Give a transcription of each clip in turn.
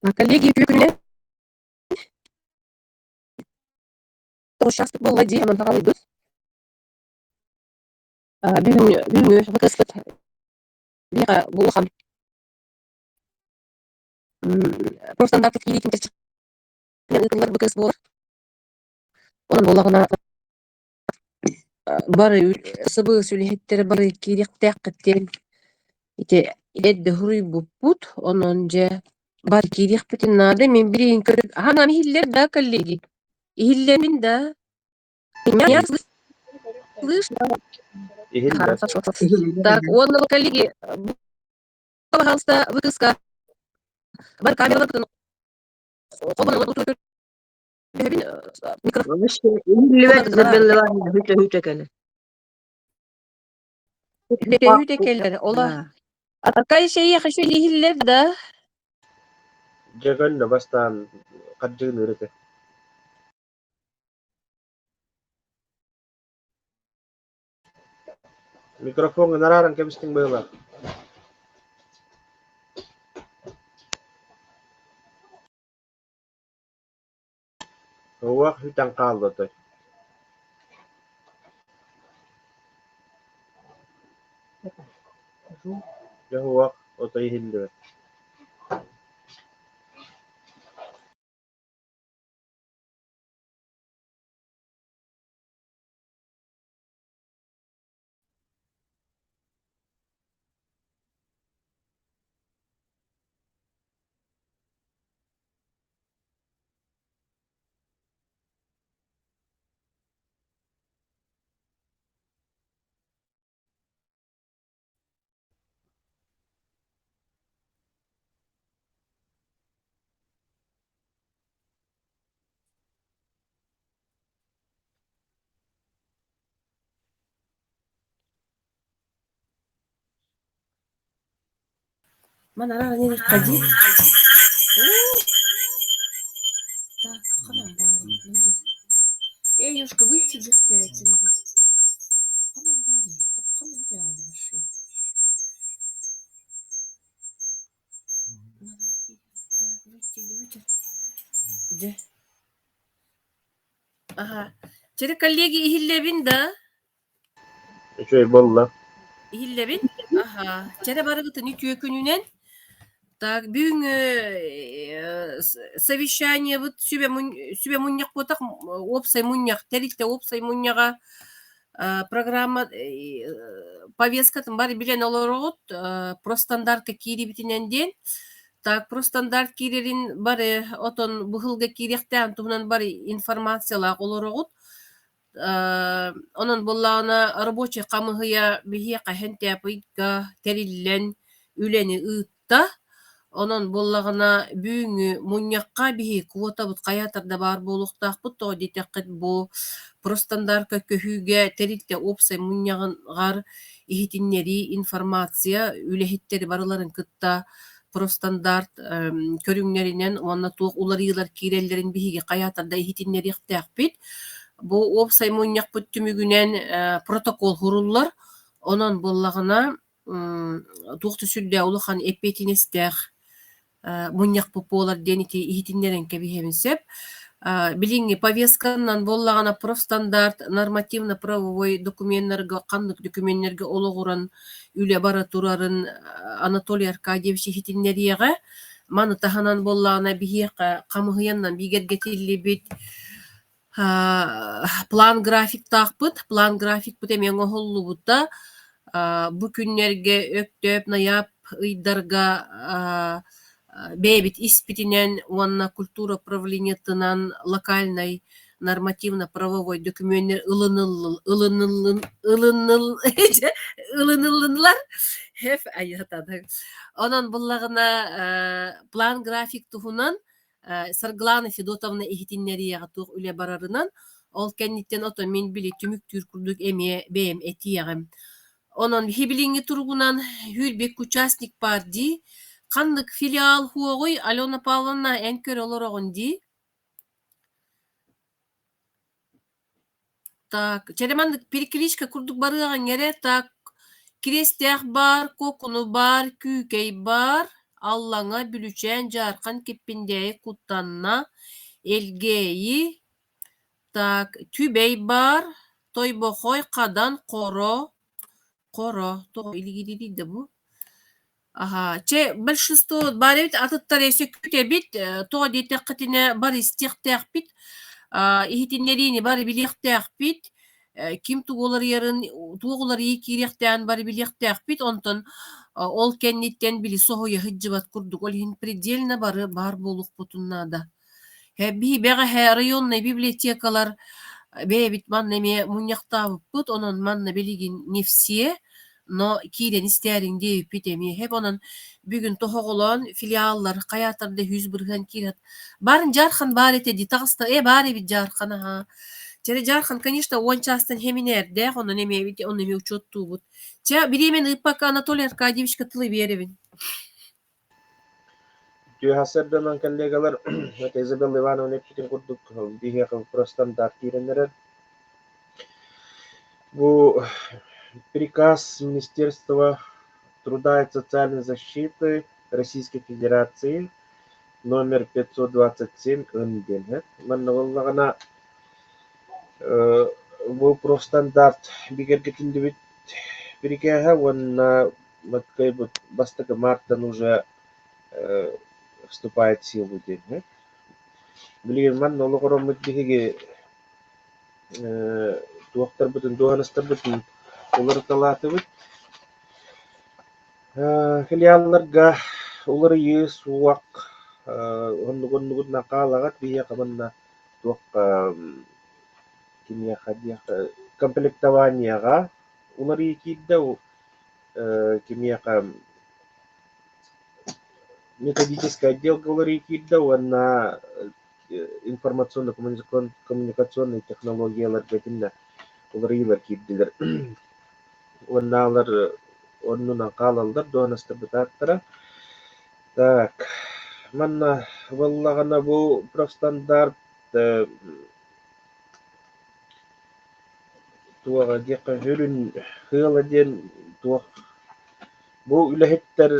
Коллеги үтүө күнүнэн! Тоҕус буолла дии, онон хаалыйбыт. Бүгүн бүгүҥҥү ВКС-пыт биһиэхэ бу улахан профстандартык киириитин чэрчитинэн ыытыллар ВКС буолар. Онон буоллаҕына бары сыбыыс үлэһиттэрэ бары киириэхтээххит диэн ити эрдэ суруйбуппут. Онон дьэ бары киириэхпитин наада. Мин билигин көрө ханаан иһиллэр да коллеги? Иһиллэрин да? Меня слышно? Иһиллэр. Так, уонна коллеги, пожалуйста, выпуска бар камераларгытын холбонон микрофон Иһиллибэт Изабелла Ивановна хүтэ-хүтэ кэлэр. Хүтэ кэлэр. Ола Аркай шейх еще иһиллэр да? Дьэ көннө бастаан хардьыгыныыр этэ. Микрофоҥҥун арааран кэбистиҥ быһыылаах. Уох бүтэн хаалла отой. Дьэ уох отой иһиллибэт. Манара не ходи. Так, ханан баарый? Эй, Юшка, выйти диэхтээтим. Ханан баарый? Ханан үтэ Дьэ. Аха. Чери коллеги иһиллэбин да? Үчүгэй буолла. Иһиллэбин? Аха. Чэрэ барыгытын үтүө күнүнэн. Так, бүгүн совещаниебыт сүбэ сүбэ мунньах буотах уопсай мунньах тэрилтэ уопсай мунньаҕа программа повесткатын бары билэн олороҕут профстандартка киирибитинэн диэн. Так, профстандарт киирэрин бары отон быһылга киириэхтээн туһунан бары информациялаах олороҕут. Онон буоллаҕына рабочай хамыыһыйа биһиэхэ һэнтээпыйга тэриллэн үлэни ыытта. Онон буоллаҕына бүгүҥҥү мунньахха биһи квотабыт хайаатар да баар буолуохтаахпыт, тоҕо диэтэххит бу профстандартка көһүүгэ тэрилтэ уопсай мунньаҕар иһитиннэрии информация үлэһиттэри барыларын кытта профстандарт көрүҥнэринэн уонна туох уларыйыылар киирэллэрин биһиги хайаатар да иһитиннэриэхтээхпит. Бу уопсай мунньахпыт түмүгүнэн протокол суруллар. Онон буоллаҕына туох да сүрдээх улахан эппиэтинэстээх мунньахпыт буолар диэн ити иһитиннэрэн кэбиһиэбин сөп. Билиҥҥи повестканан буоллаҕына профстандарт нормативно-правовой докуменнарга ханнык докуменнарга олоҕуран үлэ бара турарын Анатолий Аркадьевич иһитиннэриэҕэ. Маны таһынан буоллаҕына биһиэхэ хамыһыйаннан бигэргэтиллибит план графиктаахпыт. План графикпыт эмиэ оҥоһуллубута. Бу күннэргэ Өктөөп, Найаап ыйдарга бэйэбит испитинэн уонна культура управлениетынан локальнай нормативно-правовой дөкүмүөннэр ылыныллыл ылыныллын ылыныл ылыныллынылар. Онон буллаҕына план график туһунан Саргылана Федотовна иһитиннэриэҕэ туох үлэ барарынан, ол кэнниттэн ото мин били түмүктүүр курдук эмиэ бэйэм этиэҕим. Онон билиҥҥи туругунан Hürбек участник баар дии. Ханнык филиал хуоҕуй, Алена Павловна, эн көрө олороҕун дии? Так, чэрэ маннык перекличка курдук барыаҕыҥ эрэ. Так, Кириэстээх баар, Куокуну баар, Күүкэй баар, Аллаҥа, Бүлүүчээн, Дьаархан, Киппиндээйи, Кутана, Элгээйи, так, Түбэй баар, Тойбохой, Хадан, Хоро, Хоро, тоҕо илигирий да бу? Аһаа, чэ, большинство баар эбит, атыттар өссө күүтэбит, тоҕо диэтэххитинэ бары истиэхтээхпит, иһитиннэриини бары билиэхтээхпит, ким тугу уларыйарын, туох уларыйыы киириэхтээҕин бары билиэхтээхпит, онтон ол кэнниттэн били соһуйа сылдьыбат курдук, ол иһин предельно бары баар буолуохпутун наада. Биһи бэҕэһээ районнай библиотекалар бэйэбит манна эмиэ мунньахтаабыппыт, онон манна билигин не все, но киирэн истээриҥ диэбиппит эмиэ сөп. Онон бүгүн тоһоҕолоон филиаллар хайаатар да 100% киирэн баарын Дьаархан баар этэ дии таҕыста ээ баар эбит Дьаархан аһаа. Чэ Дьаархан, конечно, уон чаастан хэминээрдээх, онон эмиэ ону эмиэ учуоттуубут. Чэ, бириэмэни ыыппакка Анатолий Аркадьевичка тылы биэрэбин. Үтүө сарсыарданан коллегалар, это Изабелла Ивановна эппитин курдук, биһиэхэ профстандарт киирэн эрэр. Бу приказ Министерства труда и социальной защиты Российской Федерации номер 527 ын диэн Манна буоллаҕына бу профстандарт бигэргэтиллибит бирикээһэ уонна бастакы мартан уже вступает в силу диэн Билигин манна олоҕураммыт биһиги туохтарбытын, дуоһунастарбытын уларыталаатыбыт. Филиалларга уларыйыы суох, оннугун-оннугунан хаалаҕыт биһиэхэ манна туох кимиэхэ диэххэ комплектованиеҕа уларыйыы киирдэ кимиэхэ методическай отделга уларыйыы киирдэ уонна информационно-коммуникационнай технологияларга итиннэ уларыйыылар киирдилэр. Уоннаалар оннунан хаалаллар дуоһунастарбыт ааттара. Так, манна буоллаҕына бу профстандарт туоҕа диэххэ сүрүн сыала диэн туох бу үлэһиттэр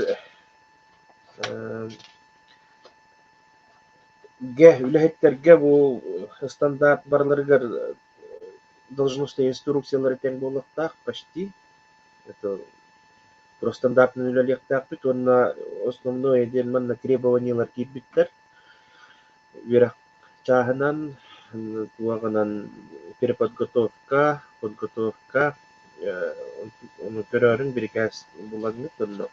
гэ үлэһиттэргэ бу стандарт барыларыгар должностные инструкциялары тэҥ буолуохтаах почти это стандартынан үлэлиэхтээхпит уонна основное диэн манна требованиелар киирбиттэр үөрэх чааһынан туоҕунан переподготовка, подготовка ону көрөөрүн бирикээс булаҥҥыт онно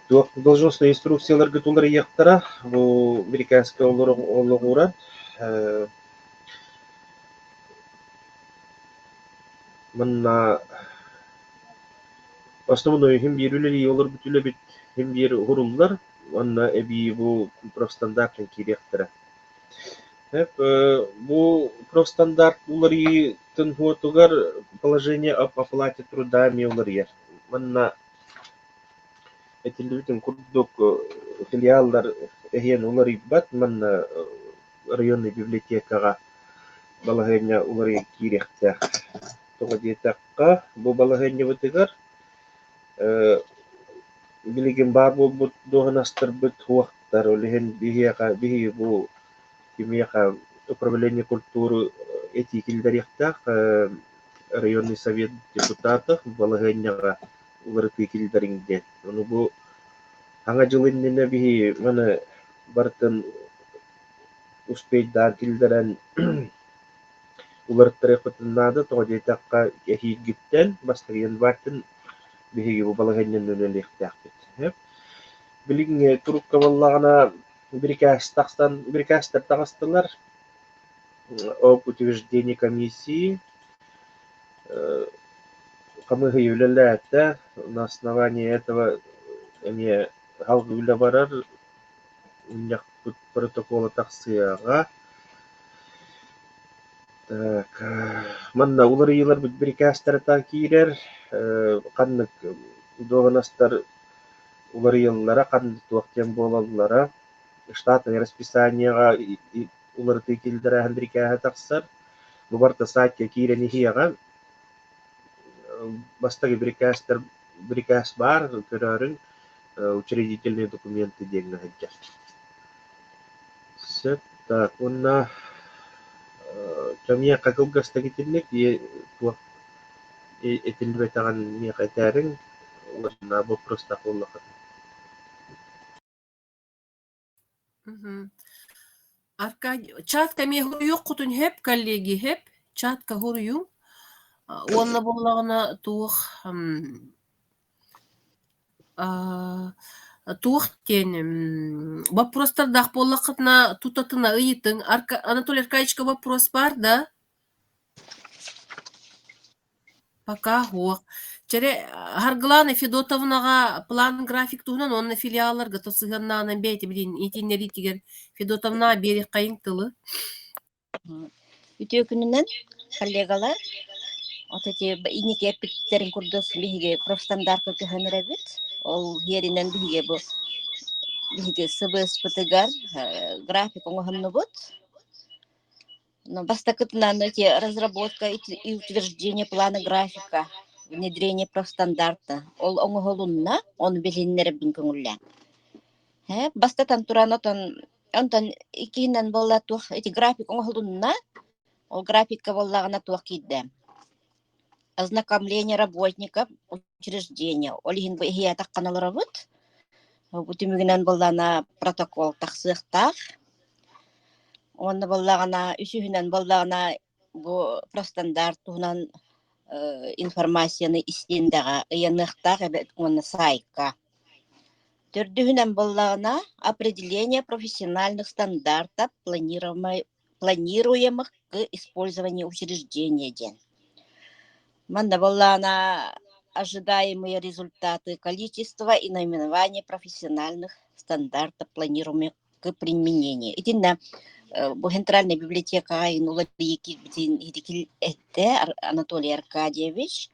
туох должностной инструкцияларгыт уларыйыахтара бу бирикээскэ олоҕуран манна основной иһин биир үлэлии олорбут үлэбит иһин биир уһуруллар уонна эбии бу профстандартан киириэхтэрэ. Бу профстандарт уларыйыытын уотугар положение об оплате труда эмиэ уларыйар. Манна этиллибитин курдук филиаллар эһиэн уларыйбат, манна районнай библиотекаҕа балаһыанньа уларыйан киириэхтээх. Тоҕо диэтэххэ, бу балаһыанньабытыгар Билигин баар буолбут дуоһунастарбыт суохтар, ол иһин биһиэхэ биһиги бу кимиэхэ управление культуры этии киллэриэхтээх районный совет депутатов балаһыанньаҕа уларытыы киллэриҥ диэн. Ону бу Саҥа дьыл иннинэ биһиги маны барытын успейдаан киллэрэн уларыттарыахпытын наада, тоҕо диэтэххэ эһиилгиттэн бастакы январьтан биһиги бу балаһыанньаны үлэлиэхтээхпит. Билиҥҥи турукка буоллаҕына бирикээс тахсан бирикээстэр таҕыстылар об утверждении комиссии хамыыһыйа үлэлээтэ на основании этого эмиэ салгыы үлэ барар мунньахпыт протокола тахсыаҕа. Так, манна уларыйыыларбыт бирикээстэрэ киирэр, ханнык дуоһунастар уларыйаллара, ханнык туох диэн буолаллара, штатнай расписаниеҕа уларытыы киллэрээһин бирикээһэ тахсар. Бу барыта сайтка киирэн иһиэҕэ. Бастакы бирикээстэр бирикээс баар, көрөөрүҥ. Учредительные документы диэҥҥэ сылдьар. Сөп, так уонна миэхэ кылгастык итинник туох этиллибэтэҕин миэхэ этээриҥ уонна боппуруостаах буоллаххытына. Аркадий, чатка эмиэ хоруйуоххутун сөп, коллеги сөп, чатка хоруйуҥ. Уонна буоллаҕына туох туох диэн боппуруостардаах буоллаххытына тутатына ыйытыҥ. Анатолий Аркадьевичка боппуруос баар да? Пока суох. Чэрэ Саргылана Федотовнаҕа план-график туһунан уонна филиалларга сыһыаннааҕынан бэйэтэ билин итиннэриитигэр Федотовна биэриэххэйиҥ тылы. Үтүө күнүнэн, коллегалар. Вот эти инники эппиттэрин курдук биһиги профстандартка көһөн эрэбит. Ол иһэринэн биһиги бу биһиги СБС-пытыгар график оҥоһуннубут. Но бастакытынан эти разработка и утверждение плана графика, внедрение профстандарта. Ол оҥоһулунна, ону билиһиннэрэрбин көҥүллээн. Бастатан туран отон онтон иккиһинэн буолла туох ити график оҥоһулунна, ол графикка буоллаҕына туох киирдэ? Ознакомление работников учреждения. Ол иһин бу иһийэтэххэ олоробут. Бу түмүгүнэн буоллаҕына протокол тахсыахтаах. Уонна буоллаҕына үсүһүнэн буоллаҕына бу профстандарт туһунан информацияны истиэндэҕэ ыйаныахтаах эбит уонна саайка. Төрдүһүнэн буоллаҕына определение профессиональных стандартов планируемых к использованию учреждения диэн. Манна буоллаҕына ожидаемые результаты количество и наименование профессиональных стандартов планируемых к применению. Итиннэ бу центральная библиотекаҕа уларыйыы киирбитин итикил эттэ Анатолий Аркадьевич.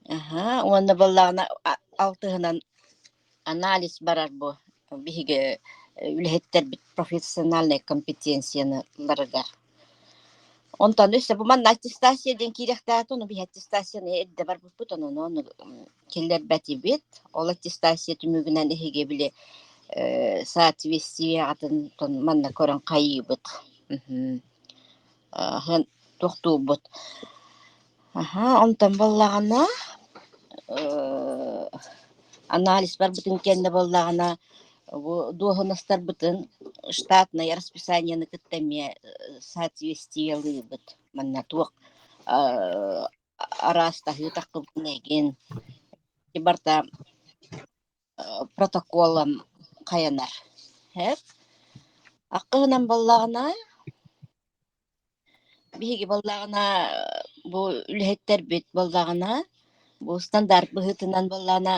Аха, уонна буоллаҕына алтыһынан анализ барар бу биһиги үлэһиттэрбит профессиональнай компетенцияны ыларыгар. Онтон өссө бу манна аттестация диэн киириэхтээх ону биһи аттестацияны эрдэ барбыппыт, онон ону киллэрбэтибит. Ол аттестация түмүгүнэн эһиги били соответствиеҕытын манна көрөн хайыыбыт. Тохтуубут. Аха, онтон буоллаҕына анализ барбытын кэннэ буоллаҕына бу дуоһунастарбытын штатнай расписаниены кытта эмиэ соответствиелыыбыт. Манна туох араастаһыы таххыбытын эгин барыта протоколом хайанар. Һэп. Аккыһынан буоллаҕына Биһиги буоллаҕына бу үлэһиттэрбит буоллаҕына бу стандарт быһыытынан буоллаҕына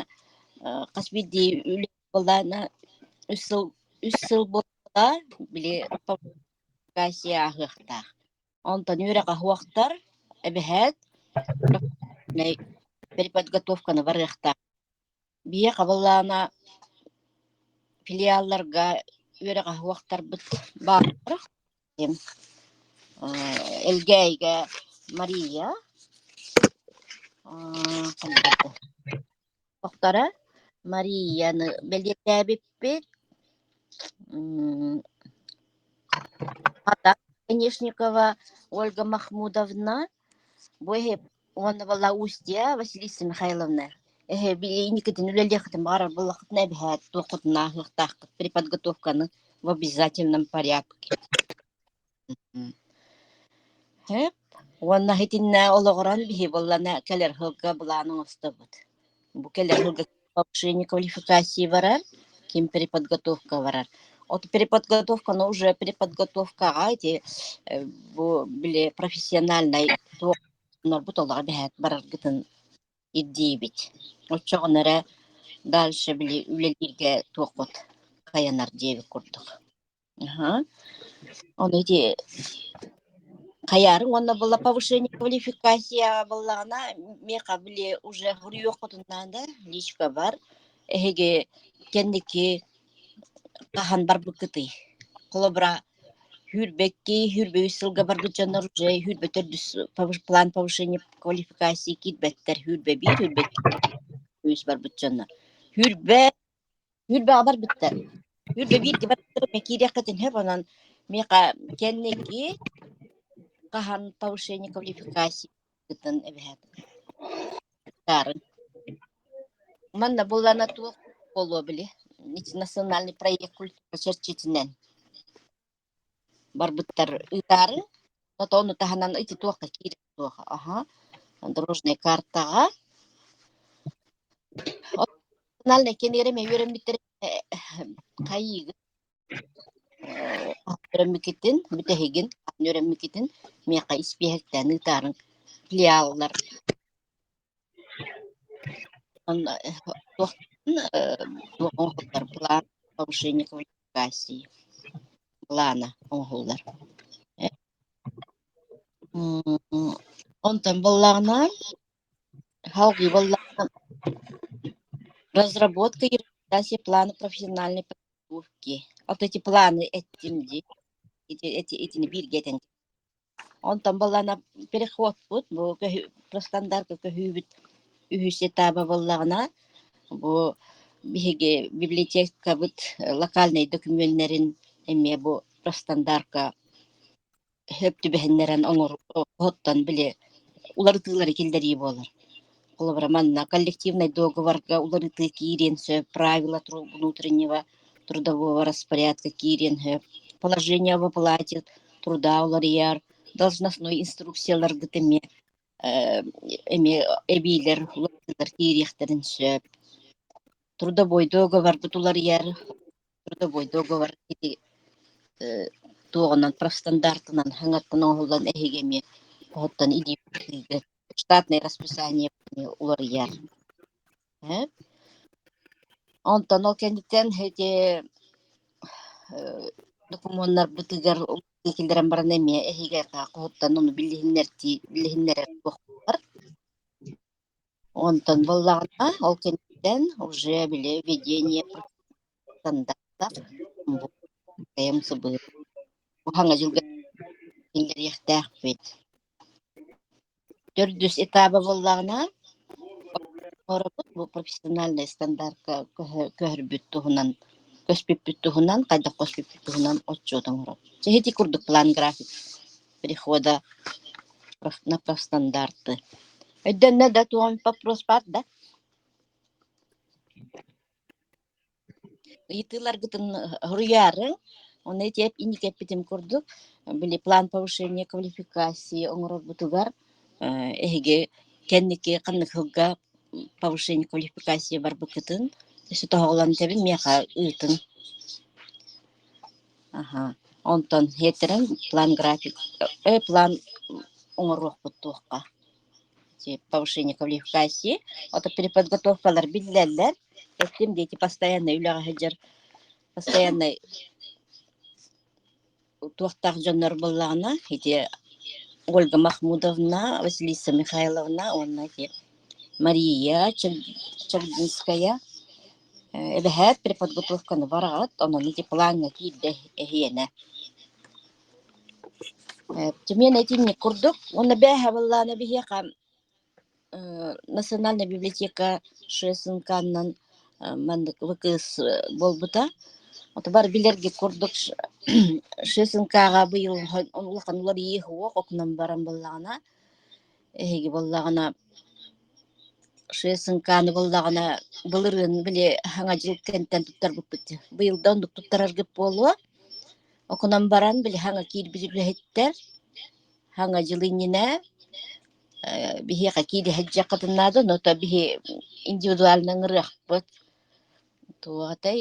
хас биирдии үлэ буоллаҕына үс сыл буолла били публикация ааһыахтаах. Онтон үөрэҕэ суохтар эбэһээт переподготовканы барыахтаах. Биһиэхэ буоллаҕына филиалларга үөрэҕэ суохтарбыт бааллар. Элгээйигэ Мария Охторо Марияны бэлиэтээбиппит Хата Конешникова Ольга Махмудовна бу эһи уонна буолла Устья Василиса Михайловна эһи инникитин үлэлиэххитин баҕарар буоллаххытына эбэһээт туоххутун ааһыахтааххыт переподготовканы в обязательном порядке. Сөп. Уонна итиннэ олоҕуран биһи буоллана кэлэр сылга былаан оҥостобут. Бу кэлэр сылга повышение квалификации барар, ким переподготовка барар. От переподготовканы уже переподготовкаҕа ити бу били профессиональнай туох норбут олоҕо бэһээт бараргытын ирдиибит. Оччоҕуна эрэ дальше били үлэлииргэ туоххут хайанар диэбит курдук. Аха. Ону ити хайаарыҥ уонна буолла повышение квалификацияҕа буоллаҕына миэхэ били уже суруйуоххутун наада личка бар. Эһиги кэнники хаһан барбыккытый? Холобура, сүүрбэкки, 23 сылга барбыт дьоннор уже 24 план повышения квалификации киирбэттэр, 21, 22 барбыт дьоннор. Сүүрбэ сүүрбэҕэ барбыттар. Сүүрбэ бииргэ барбыттар эмэ киириэххитин сөп, онон миэхэ кэнники хаһан повышение квалификации ыытан эбэһээт таарын. Манна буллана туох буолуо били национальный проект культура чэрчитинэн барбыттар ыытаары, ону таһынан ити туохха киирэр туох аха дорожная картаҕа национальный кэннигэр эмиэ үөрэммиттэр хайыыгын үөрэммиккитин бүтэһигин үөрэммиккитин миэхэ испиэһэктээн ыытаарыҥ филиаллар туох туох оҥоһуллар план повышения квалификации плана оҥоһуллар. Онтон буоллаҕына салгыы буоллаҕына разработка и реализация плана профессиональной подготовки. Вот эти планы эттим дии. Ити эти итини бииргэ этэн. Онтон буоллаҕына переходпут бу простандарка көһүүбүт үһүс этаба буоллаҕына бу биһиги библиотекабыт локальнай докумүөннэрин эмиэ бу простандарка сөп түбэһиннэрэн оҥоһуттан били уларытыылары киллэрии буолар. Холобура, манна коллективнай договорга уларытыы киириэн сөп, правила внутреннего трудового распорядка киириэн сөп, положение об оплате труда уларыйар, должностной инструкцияларгыт эмиэ эмиэ эбиилэр уларытыылар киириэхтэрин сөп. Трудовой договорбыт уларыйар, трудовой договор ити туоҕунан профстандартынан хаҥаттан оҥоһуллан эһиги эмиэ оһоттон илии штатное расписание уларыйар. Онтон ол кэнниттэн ити докумуоннарбытыгар киллэрэн баран эмиэ эһиги хоһуттан ону билиһиннэртии билиһиннэрэр буолар. Онтон буоллаҕына ол кэнниттэн уже били введение стандартов бэйэм сыбыыр хаҥа дьылга киллэриэхтээхпит. Төрдүс этаба буоллаҕына оҥоробут бу профессиональнай стандартка көһөрбүт туһунан көспүппүт туһунан хайдах көспүппүт туһунан отчуот оҥоробут. Чэ ити курдук план график перехода на профстандарты. Өйдөннө да туом вопрос баар да? Ыйытыыларгытын суруйаарыҥ, ону ити инники эппитим курдук, били план повышения квалификации оҥорорбутугар эһиги кэнники ханнык сылга повышение квалификации барбыккытын өссө тоһоҕолоон этэбин, миэхэ ыытыҥ. Аха. Онтон иһиттэрэн план график план оҥоруохпут туохха повышение квалификации. Ото переподготовкалар биллэллэр. Эттим диэки постоянно үлэҕэ сылдьар, постоянно туохтаах дьоннор буоллаҕына, ити Ольга Махмудовна, Василиса Михайловна уонна ити Мария Чагдинская эбэһээт переподготовканы бараҕыт, онон ити плаҥҥа киирдэ эһиэнэ. Тимиэн итинник курдук уонна бээһэ буоллаҕына биһиэхэ Национальная библиотека ШСНК-нан маннык ВКС буолбута. Отубар билэрги курдук ШСНК-ҕа быйыл улахан уларыйыы суох окунан баран буоллаҕына эһиги буоллаҕына ШСНК-ны буоллаҕына былырыын били саҥа дьыл кэнниттэн туттарбыппыт. Быйыл да оннук туттараргыт буолуо. Окунан баран били саҥа киирбит үлэһиттэр саҥа дьыл иннинэ биһиэхэ киирэ сылдьыаххытын наада, но то биһи индивидуально ыҥырыахпыт туох этэй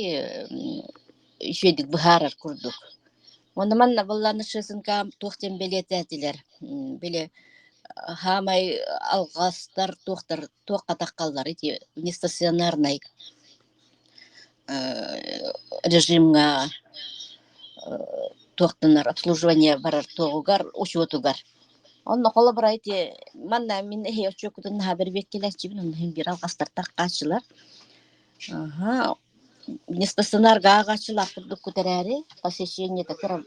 үчүгэйдик быһаарар курдук. Уонна манна буоллаҕына ШСНК туох диэн бэлиэтээтилэр били хаамай алҕастар туохтар туохха таххаллар ити нестационарнай режимҥа туохтанар обслуживание барар туоҕугар учуотугар. Онно холобура ити манна мин эһи отчуоккутун наһаа бэрбиэккэлээччибин онно иһин биир алҕастар таххааччылар. Аһа нестационарга ааҕааччылаах курдуккут эрээри посещениета кыра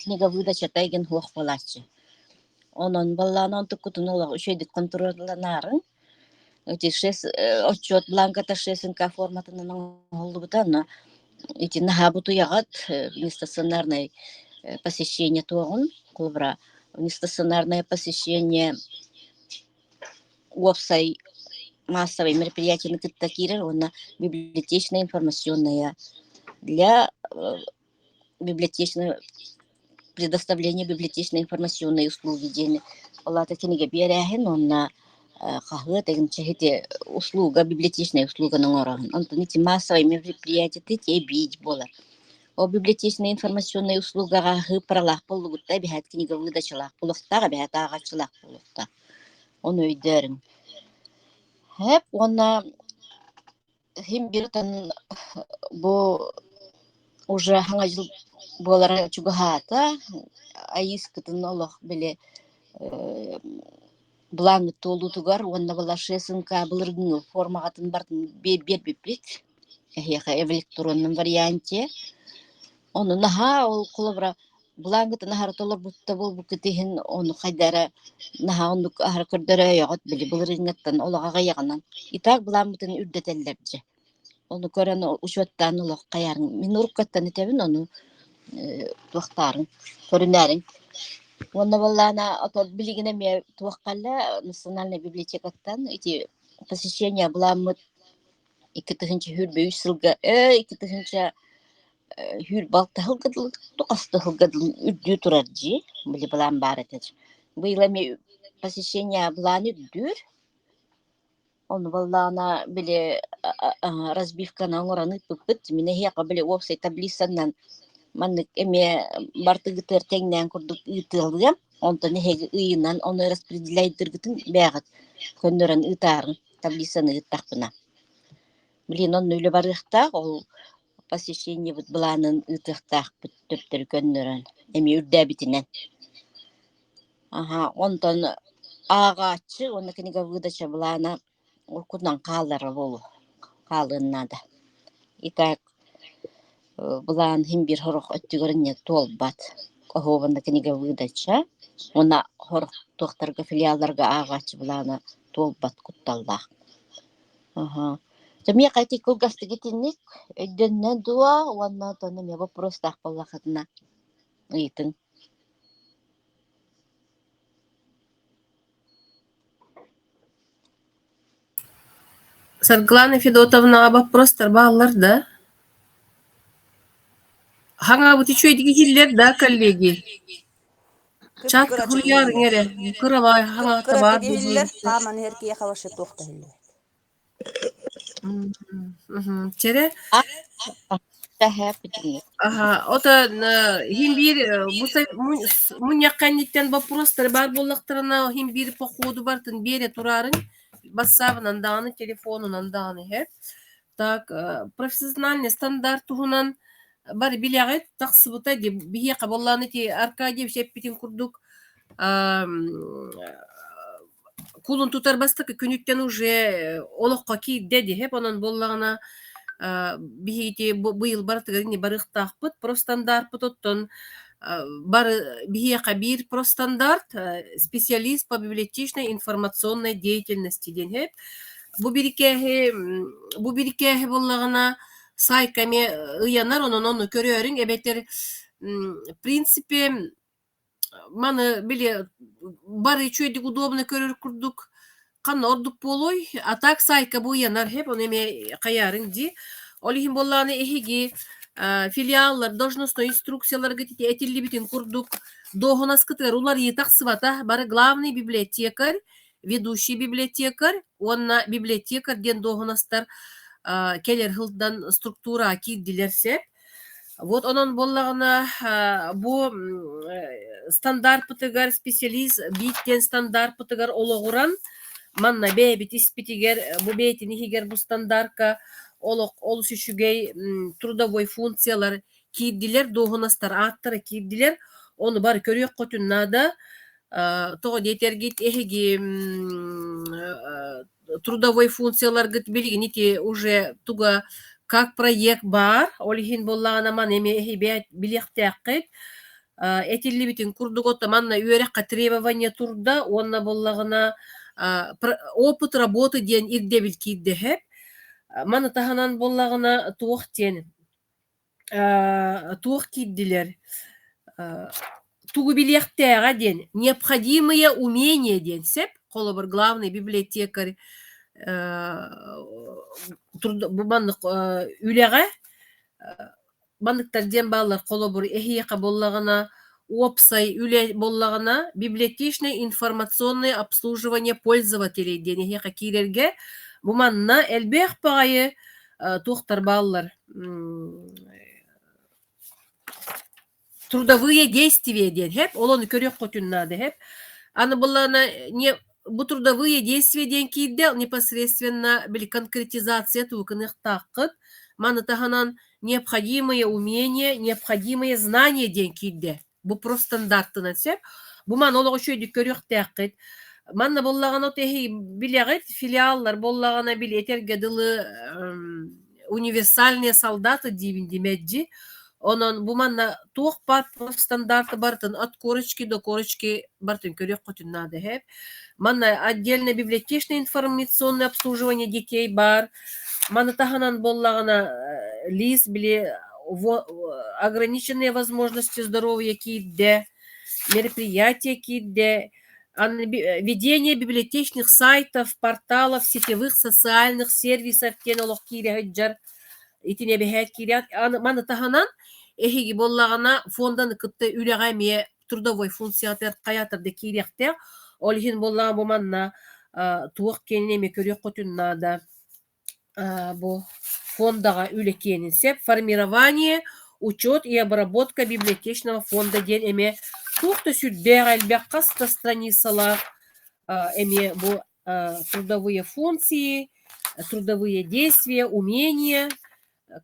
книга выдачата игин суох буолааччы. Онон баллаан онтуккутун олох үчүгэйдик хонтуруолланаарыҥ. Ити шесть отчет бланката шесть форматынан оҥоһуллубута, онно ити наһаа бутуйаҕыт внестационарное посещение туоҕун, холобура, внестационарное посещение уопсай массовай мероприятиены кытта киирэр уонна библиотечная информационная для библиотечной предоставление библиотечной информационной услуги диэн ол аата кинигэ биэрээһин уонна хаһыат ити услуга библиотечная услуганы оҥороһун. Онтон ити массовай мероприятие эбии буолар. Ол библиотечная информационная услугаҕа сыыппаралаах буоллугутта эбэһээт кинигэ выдачалаах буолуохтаах, эбэһээт ааҕааччылаах буолуохтаах. Ону өйдөөрүҥ. Хэп уонна Иһин биртэн бу уже хаҥа дьыл буолара чугаһаата, айыыскытын олох били былааҥҥыт туолуутугар уонна была ШСНК былыргыҥҥы формаҕатын барытын биэрбиппит эһиэхэ в электронном варианте. Ону наһаа ол холобура былааҥҥытын аһара толорбут да буолбуккут иһин ону хайда эрэ наһаа оннук аһара көрдөрөөйөҕүт били былырыыҥҥыттан олох аҕыйаҕынан. И так былааммытын үрдэтэллэр дьэ. Ону көрөн учуоттаан олох хайаарыҥ. Мин уруккаттан этэбин ону туохтаарыҥ, көрүнээриҥ. Уонна буоллаҕына ото билигин эмиэ туох кэллэ национальнай библиотекаттан ити посещение былааммыт 2023 сылга 2000 Сүүрбэ сылга дылы, хас да сылга дылы үрдүү турар дии, били былаан баар этэ. Быйыл эмиэ посещение былаан үрдүүр, ону буоллаҕына били разбивканы оҥорон ыыппыппыт. Мин эһиэхэ били уопсай таблицанан маннык эмиэ бартыгытыгар тэҥнээн курдук ыытыалыам, онтон эһиги ыйынан ону распределяйдыргытын бээҕит көннөрөн ыытаарыҥ таблицаны ыыттахпына. Блин, онно үлэ барыахтаах, ол посещениебыт былаанын ыытыахтаахпыт төптөрү көннөрөн, эмиэ үрдээбитинэн. Аһа, онтон ааҕааччы уонна кинигэ выдача былаана уруккутунан хааллара буолуо, хаалыан наада. И так былаан иһин биир сорох өттүгэр инньэ туолбат. Оһуобанна кинигэ выдача уонна сорох туохтарга филиалларга ааҕааччы былаана туолбат кутталлаах. Аһа. Дьэ миэхэ ити кылгастык итинник өйдөннө дуо уонна оттон эмиэ боппуруостаах буоллаххытына ыйытыҥ. Саргылана Федотовнаҕа боппуруостар бааллар да? Хаҥаабыт үчүгэйдик иһиллэр да, коллеги? Чат Кып-кыратык суруйаарыҥ иһиллэр. эрэ, кыралаай хаҥаата баар Кып-кыратык буолуон иһиллэр, сөп. хааман иһэр киһиэхэ вообще туох да иһиллибэт. Чэрэ Аха, отон иһин биир бу мунньах кэнниттэн боппуруостары баар буоллахтарына, иһин биир походу барытын биэрэ тураарыҥ, бассаабынан даҕаны, телефонунан даҕаны иһэ. Так, профессиональный стандарт туһунан бары билэҕит, тахсыбыта дии. Биһиэхэ буоллаҕына ити Аркадьевич эппитин курдук кулун тутар бастакы күнүттэн уже олоххо киирдэ диһэп онон буоллаҕына биһиги быйыл барытыгар ини барыахтаахпыт профстандартпыт оттон бары биһиэхэ биир профстандарт специалист по библиотечной информационной деятельности диэн иһэп бу бирикээһи бу бирикээһи буоллаҕына сайтка эмиэ ыйанар онон ону көрөөрүҥ эбэтэр в принципе Маны били бары үчүгэйдик удобно көрөр курдук ханна ордук буолуой? А так сайтка бу ыйанар иһип, ону эмиэ хайаарыҥ дии. Ол иһин буоллаҕына эһиги филиаллар должностной инструкцияларгыт ити этиллибитин курдук дуоһунаскытыгар уларыйыы тахсыбата. Бары главный библиотекарь, ведущий библиотекарь уонна библиотекарь диэн дуоһунастар кэлэр сылдан структураҕа киирдилэр сөп. Вот онон буоллаҕына бу стандартпытыгар специалист биит диэн стандартпытыгар олоҕуран манна бэйэбит испитигэр бу бэйэтин иһигэр бу стандартка олох олус үчүгэй трудовой функциялар киирдилэр, дуоһунастар ааттара киирдилэр. Ону бары көрүөххүтүн наада. Тоҕо диэтэргит эһиги трудовой функцияларгыт билигин ити уже туга как проект баар, ол иһин буоллаҕына маны эмиэ эһиги билиэхтээххит. Этиллибитин курдук ото манна үөрэххэ требование турда уонна буоллаҕына Опыт работы диэн ирдэбил киирдэ сөп. Маны таһынан буоллаҕына туох диэн туох киирдилэр тугу билиэхтээҕэ диэн необходимые умения диэн сөп. Холобур, главный библиотекарь бу маннык үлэҕэ манныктар диэн бааллар. Холобур, эһиэхэ буоллаҕына уопсай үлэ буоллаҕына библиотечное информационное обслуживание пользователей диэн эһиэхэ киирэргэ бу манна элбэх баҕайы туохтар бааллар трудовые действия диэн һэп ол ону көрүөххүтүн наада һэп аны былаана не бу трудовые действия диэн киирдэ непосредственно били конкретизация тугу гыныахтааххыт маны таһынан необходимые умения необходимые знания диэн киирдэ бу профстандартынан сөп бу маны олох үчүгэйдик көрүөхтээххит манна буоллаҕына эһи билэҕит филиаллар буоллаҕына били этэргэ дылы универсальные солдаты диибин димэдьи онон бу манна туох баар профстандарты барытын от корочки до корочки барытын көрүөххүтүн наада иһэр манна отдельно библиотечное информационное обслуживание детей баар маны таһынан буоллаҕына лиис били ограниченные возможности здоровья киирдэ мероприятие киирдэ ведение библиотечных сайтов порталов сетевых социальных сервисов диэн олох киирэ сылдьар итини эбэһээт киирэ маны таһынан эһиги буоллаҕына фонданы кытта үлэҕэ эмиэ трудовой функциятыгар хайаатар да киириэхтээх ол иһин буоллаҕа бу манна туох киэнин эмиэ көрүөххүтүн наада бу фондаҕа үлэ киэнин сөп формирование учет и обработка библиотечного фонда диэн эмиэ туох да сүрдээх элбэх хас да страницалаах эмиэ бу трудовые функции трудовые действия умения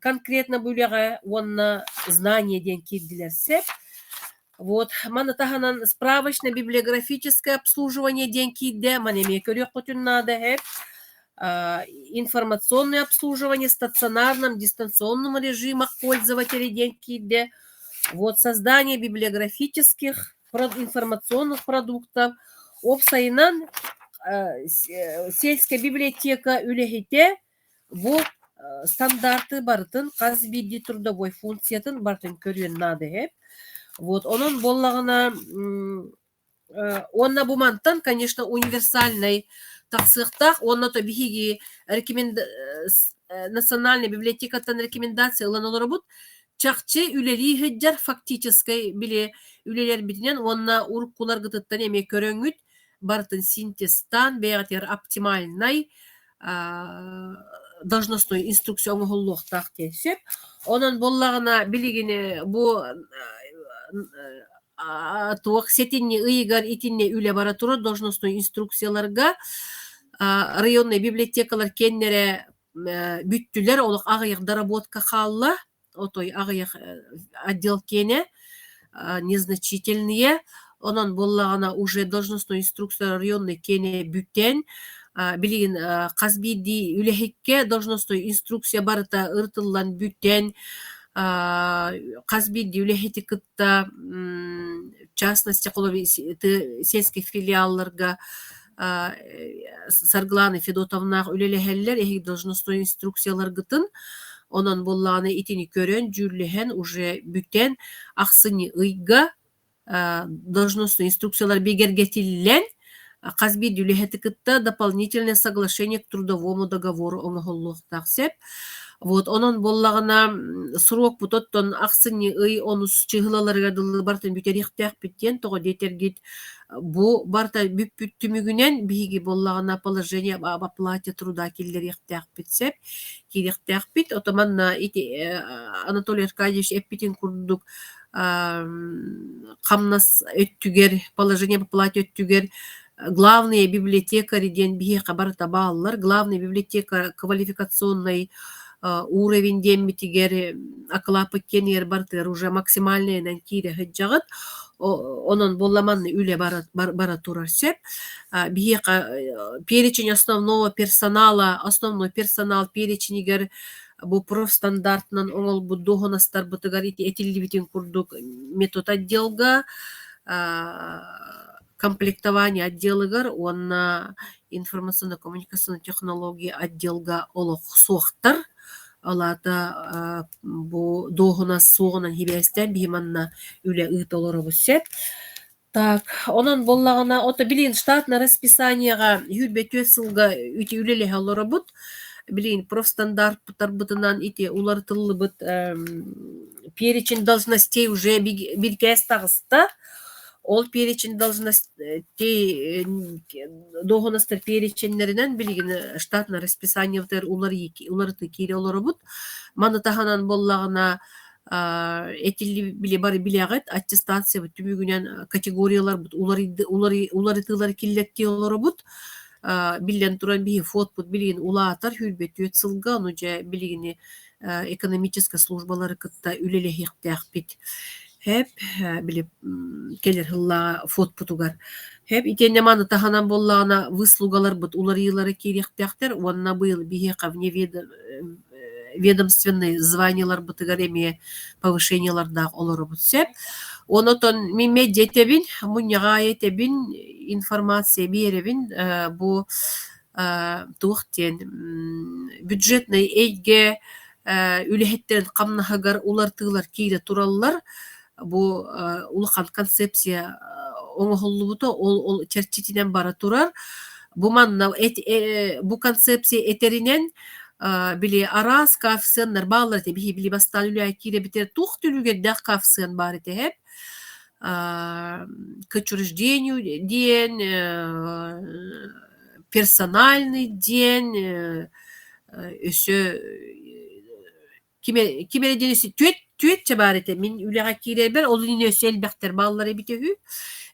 конкретно бу үлэҕэ уонна знание диэн киирдилэр сөп вот маны таһынан справочно-библиографическое обслуживание диэн киирдэ маны эмиэ көрүөххүтүн наада сөп информационное обслуживание в стационарном дистанционном режимах пользователей диэн киирдэ вот создание библиографических информационных продуктов уопсайынан сельская библиотека үлэһитэ бу стандарты барытын хас биирдии трудовой функциятын барытын көрүөн наада иһэ. Вот онон буоллаҕына уонна бу мантан, конечно, универсальнай тахсыахтаах уонна то биһиги рекоменд национальная библиотекаттан рекомендация ылан олоробут чахчы үлэлии сылдьар фактическай били үлэлэрбитинэн уонна уруккуларгытыттан эмиэ көрөҥҥүт барытын синтезтаан бэйэҕитигэр оптимальнай должностной инструкция оҥоһуллуохтаах диэн сөп. Онон буоллаҕына билигин бу туох сэтинньи ыйыгар итиннэ үлэ бара турар должностной инструкцияларга районнай библиотекалар киэннэрэ бүттүлэр олох аҕыйах доработка хаалла отой аҕыйах отдел киэнэ незначительные онон буоллаҕына уже должностной инструкция районный киэнэ бүтэн билигин хас биирдии үлэһиккэ должностной инструкция барыта ырытыллан бүтэн хас биирдии үлэһити кытта в частности сельскэй филиалларга Саргылана Федотовнаах үлэлэһэллэр эһиги должностной инструкцияларгытын онон буоллаҕына итини көрөн дьүүллэһэн уже бүтэн ахсынньы ыйга должностной инструкциялар бигэргэтиллэн хас биирдии үлэһити кытта дополнительное соглашение к трудовому договору оҥоһуллуохтаах сөп. Вот онон буоллаҕына срокпут оттон ахсынньы ый онус чыһылаларыгар дылы барытын бүтэриэхтээхпит диэн тоҕо диэтэргит бу барыта бүппүт түмүгүнэн биһиги буоллаҕына положение об оплате труда киллэриэхтээхпит сөп киириэхтээхпит. Ото манна ити Анатолий Аркадьевич эппитин курдук хамнас өттүгэр положение об оплате өттүгэр главные библиотекари диэн биһиэхэ барыта бааллар. Главный библиотека квалификационный уровень диэммитигэр акылааппыт киэнигэр барытыгар уже максимальныйынан киирэ сылдьаҕыт. Онон буолла манна үлэ бара турар сөп. Биһиэхэ перечень основного персонала, основной персонал переченигэр бу профстандартынан оҥолбут дуоһунастарбытыгар ити этиллибитин курдук метод отделга комплектование отделыгар уонна Информационно-коммуникационной технология отделга олох суохтар. Ол аата бу дуоһунас суоҕунан сибээстээн биһи манна үлэ ыыта олоробут сөп. Так, онон буоллаҕына, ото билигин штатнай расписаниеҕа 24 сылга ити үлэлэһэ олоробут. Билигин профстандартпытарбытынан ити уларытыллыбыт перечень должностей уже бирикээс таҕыста. Ол перечень должностей дуоһунастар переченнэринэн билигин штатнай расписаниебытыгар уларытыы киирэ олоробут. Маны таһынан буоллаҕына этилли били бары билэҕит, аттестациябыт түмүгүнэн категорияларбыт уларытыылары киллэртии олоробут. Биллэн туран, биһи фотпут билигин улаатар, 24 сылга, ону дьэ билигини экономическай службалары кытта үлэлэһиэхтээхпит. Хэп, били кэлэр сыллааҕы фотпутугар. Хэп, итиэннэ маны таһынан буоллаҕына выслугаларбыт уларыйыылара киириэхтээхтэр уонна быйыл биһиэхэ вне ведомственнай званиеларбытыгар эмиэ повышениелардаах олоробут сөп. Онотон мин медиа этэбин, мунньаҕа аайы этэбин, информация биэрэбин бу туох диэн бюджетнай эйгэ үлэһиттэрин хамнаһыгар улартыылар киирэ тураллар. Бу улахан концепция оҥоһуллубута, ол чэрчитинэн бара турар. Бу манна бу концепция этэринэн били араас коэффициеннар бааллар этэ. Биһи били бастаан үлэҕэ киирэбитигэр туох түлүгэрдээх коэффициент баар этэ эһэп. К учреждению диэн, персональный диэн, өссө ким эрэ диэн түөт түөтчэ баар этэ. Мин үлэҕэ киирэрбэр ол иннинэ өссө элбэхтэр бааллар эбитэ үһү.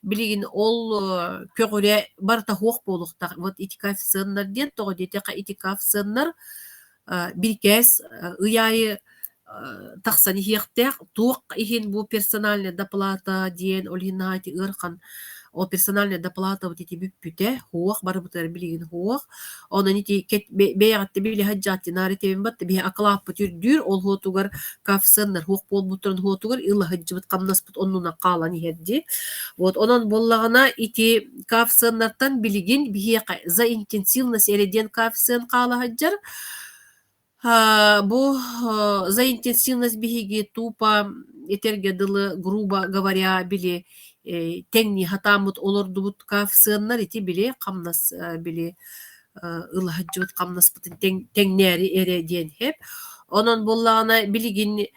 Билигин ол көҕүрэ барыта суох буолуохтаах. Вот ити коэффициеннар диэн тоҕо диэтэххэ ити коэффициеннар бирикээс ый аайы тахсан иһиэхтээх. Туох иһин бу персональная доплата диэн ол иһин наһаа ити ыарахан ол персональная доплата вот ити бүппүтэ суох барыбытыгар билигин суох. Онон ити бэйэҕиттэн били сылдьааччы наар этэбин батта биһи акылааппыт үрдүүр ол уотугар коэффициеннар суох буолбуттарын уотугар ыла сылдьыбыт хамнаспыт оннунан хаалан иһэр дии. Вот онон буоллаҕына ити коэффициеннартан билигин биһиэхэ за интенсивность эрэ диэн коэффициент хаала сылдьар. Бу за интенсивность биһиги тупо этэргэ дылы, грубо говоря, били тэҥнии сатааммыт олордубут коэффициеннар ити били хамнас били ыла сылдьыбыт хамнаспытын тэҥнээри эрэ диэн сөп. Онон буоллаҕына билигин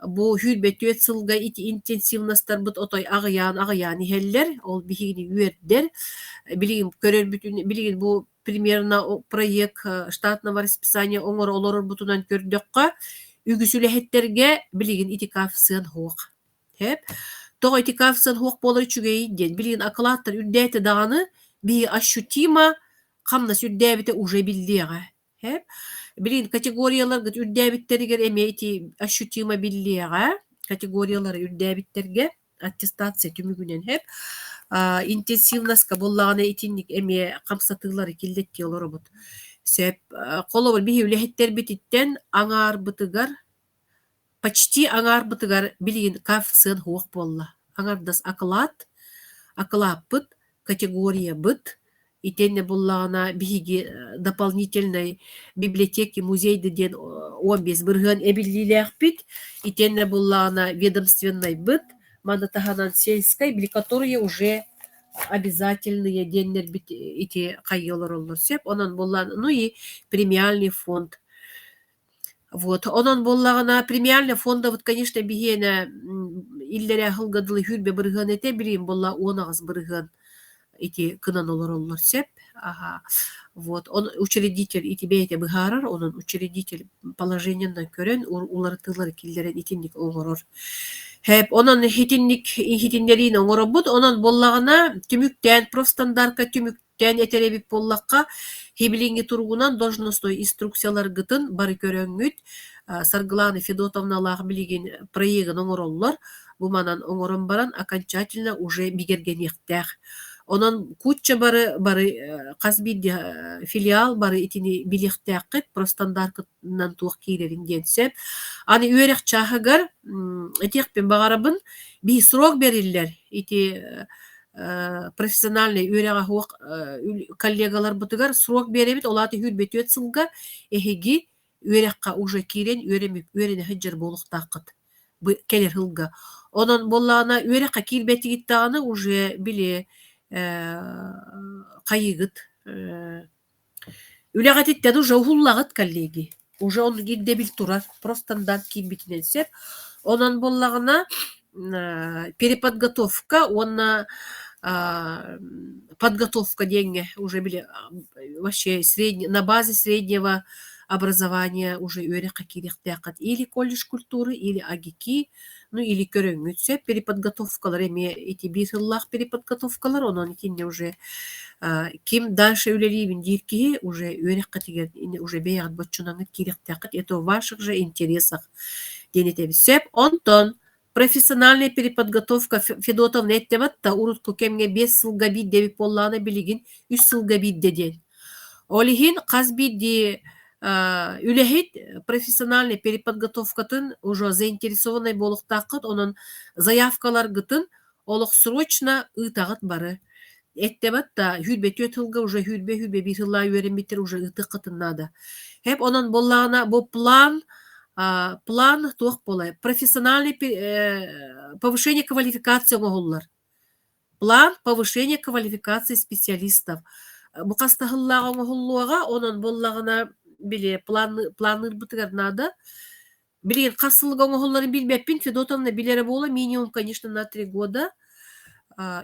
бу 24 сылга ити интенсивностарбыт отой аҕыйаан-аҕыйаан иһэллэр. Ол биһигини үөрдэр. Билигин көрөрбүтүн билигин бу примерно проект штатного расписания оҥоро олорорбутунан көрдөххө, үгүс үлэһиттэргэ билигин ити коэффициент суох. Сөп. Тоҕо ити коэффициент суох буолар үчүгэйий диэн, билигин акылааттар үрдээтэ даҕаны, биһиги ощутимо хамнас үрдээбитэ уже биллиэҕэ. Сөп. Билигин категорияларгыт үрдээбиттэригэр эмиэ ити ощутимо биллиэҕэ, категориялары үрдээбиттэргэ аттестация түмүгүнэн сөп. Интенсивностка буоллаҕына итинник эмиэ хамсатыылары киллэттии олоробут. Сөп. Холобур, биһи үлэһиттэрбититтэн аҥаарбытыгар почти аҥаарбытыгар билигин коэффициент суох буолла. Аҥардас акылаат, акылааппыт, категориябыт итиэннэ буллаҕына биһиги дополнительнай библиотеки, музейды диэн 15% эбиллиилээхпит. Итиэннэ буллаҕына ведомственнайбыт, маны таһынан сельскай, били которые уже обязательные диэннэрбит ити хайыы олороллор сөп. Онон буллаан, ну и премиальный фонд. Вот. Онон буоллаҕына премиальный фондабыт, конечно, биһиэнэ иллэрээ сылга дылы 20% этэ, билигин буолла 18% ити кынан олороллор сөп. Аха. Вот. Он учредитель ити бэйэтэ быһаарар, онон учредитель положениенан көрөн уларытыылары киллэрэн итинник оҥорор. Хэп, онон итинник иһитиннэриини оҥоробут. Онон буоллаҕына түмүктээн профстандарка түмүк Тээн этэр эбит буоллахха, хибилиҥҥи туругунан должностной инструкцияларгытын бары көрөҥҥүт, Саргылана Федотовналаах билигин проегын оҥороллор, бу манан оҥорон баран окончательно уже бигэргэниэхтээх. Онон кучча бары бары хас биирдии филиал бары итини билиэхтээххит, профстандартынан туох киирэрин диэн сөп. Аны үөрэх чааһыгар этиэхпин баҕарабын, биир срок бэриллэр ити. Профессиональнай үөрэҕэ суох коллегаларбытыгар срок биэрэбит, ол аата 24 сылга эһиги үөрэххэ уже киирэн үөрэнэ сылдьар буолуохтааххыт кэлэр сылга. Онон буоллаҕына үөрэххэ киирбэтигит даҕаны уже били хайыыгыт Үлэҕититтэн уже уһуллаҕыт коллеги, уже оннук ирдэбил турар, профстандарт киирбитинэн сөп. Онон буоллаҕына переподготовка уонна подготовка диэҥҥэ уже били вообще на базе среднего образования уже үөрэххэ киириэхтээххит или колледж культуры, или АГИКИ, ну или көрөҥҥүт сөп. Переподготовкалар эмиэ ити биир сыллаах переподготовкалар, онон итиннэ уже ким дальше үлэлиибин диир киһи уже үөрэххитигэр уже бэйэҕит боччунаҥҥыт киириэхтээххит, это в ваших же интересах диэн этэбит сөп. Онтон профессиональная переподготовка Федотовна эттэбэт да урукку кэмҥэ 5 сылга биирдэ эбит буоллаҕына билигин 3 сылга биирдэ диэн. Ол иһин хас биирдии үлэһит профессиональный переподготовкатын уже заинтересованный буолуохтааххыт, онон заявкаларгытын олох срочно ыытаҕыт бары. Эттэбэт да 24 сылга уже 21 сыллаа үөрэммиттэр уже ыытыаххытын наада. Хэп онон буоллаҕына бу план план туох буолай профессиональный повышение квалификации оҥоһуллар. План повышения квалификации специалистов. Бу хастаһыллааҕа оҥоһуллуоҕа, онон буоллаҕына били планныырбытыгар наада. Билигин хас сылга оҥоһулларын билбэппин, Федотовна билэрэ буолуо, минимум, конечно, на 3 года.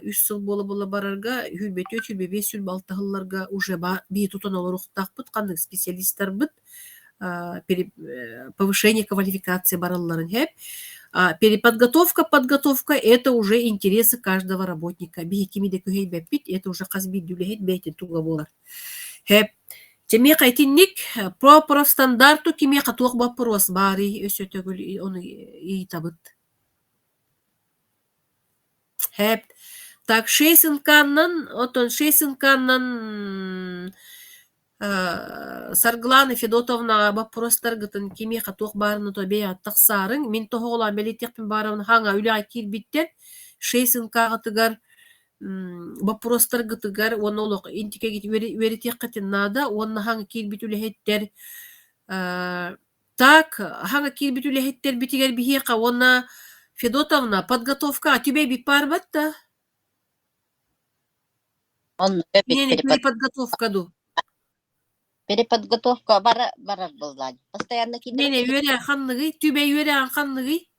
Үс сыл буола-буола барарга, 24, 25, 26 сылларга уже биһи тутан олоруохтаахпыт, ханнык специалистарбыт повышение квалификации баралларын хэп. Переподготовка, подготовка – это уже интересы каждого работника. Биһи кими да күһэйбэппит, это уже хас биирдии үлэһит бэйэтин туга буолар. Хэп. Чэмиэхэ итинник про профстандарту кимиэхэ туох боппуруос баарый өссө төгүл ону ыйытабыт. Хэп. Так, шесть отон шесть НК-нан Саргылана Федотовнаҕа боппуруостаргытын кимиэхэ туох баарына то бэйэҕит тахсаарыҥ. Мин тоһоҕолоон бэлиэтиэхпин баарабын хаҥа үлэҕэ киирбиттэр шесть НК-ҕытыгар боппуруостаргытыгар уонна олох интикэгит үөрэтиэххитин наада уонна хаҥа киирбит үлэһиттэр так хаҥа киирбит үлэһиттэрбитигэр биһиэхэ уонна Федотовна подготовкаҕа түбэйбит баарбат да Оннук эбит Не, переподготовка дуу. Переподготовка барар буоллаан. Постоянно Не, не, үөрэх ханныгый? Түбэй үөрэҕин ханныгый?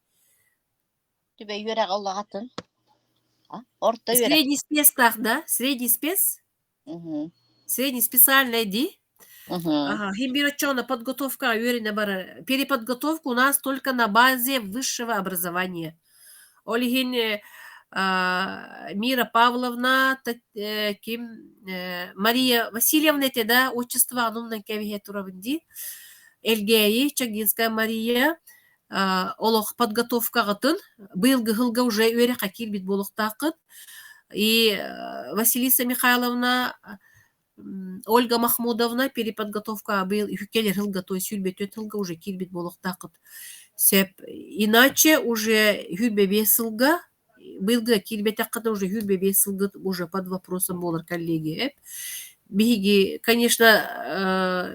Түбэй үөрэҕэ улаҕатын. Орто үөрэх. Средний спецтаах да? Средний спец? Средний специальный дии? Ага, хим бир оччоҕуна подготовка үөрэнэ барар. Переподготовка у нас только на базе высшего образования. Ол иһин Мира Павловна, ким Мария Васильевна этэ да, отчество анумнан кэбиһэ турабын дии. Элгээйи, Чагдинская Мария олох подготовкаҕытын быйылгы сылга уже үөрэххэ киирбит буолуохтааххыт. И Василиса Михайловна, Ольга Махмудовна переподготовка быйыл кэлэр сылга, то есть 24 сылга уже киирбит буолуохтааххыт. Сөп. Иначе уже 25 сылга быйылгы киирбэтэххитинэ уже 25 сылгыт уже под вопросом буолар коллеги. Биһиги, конечно,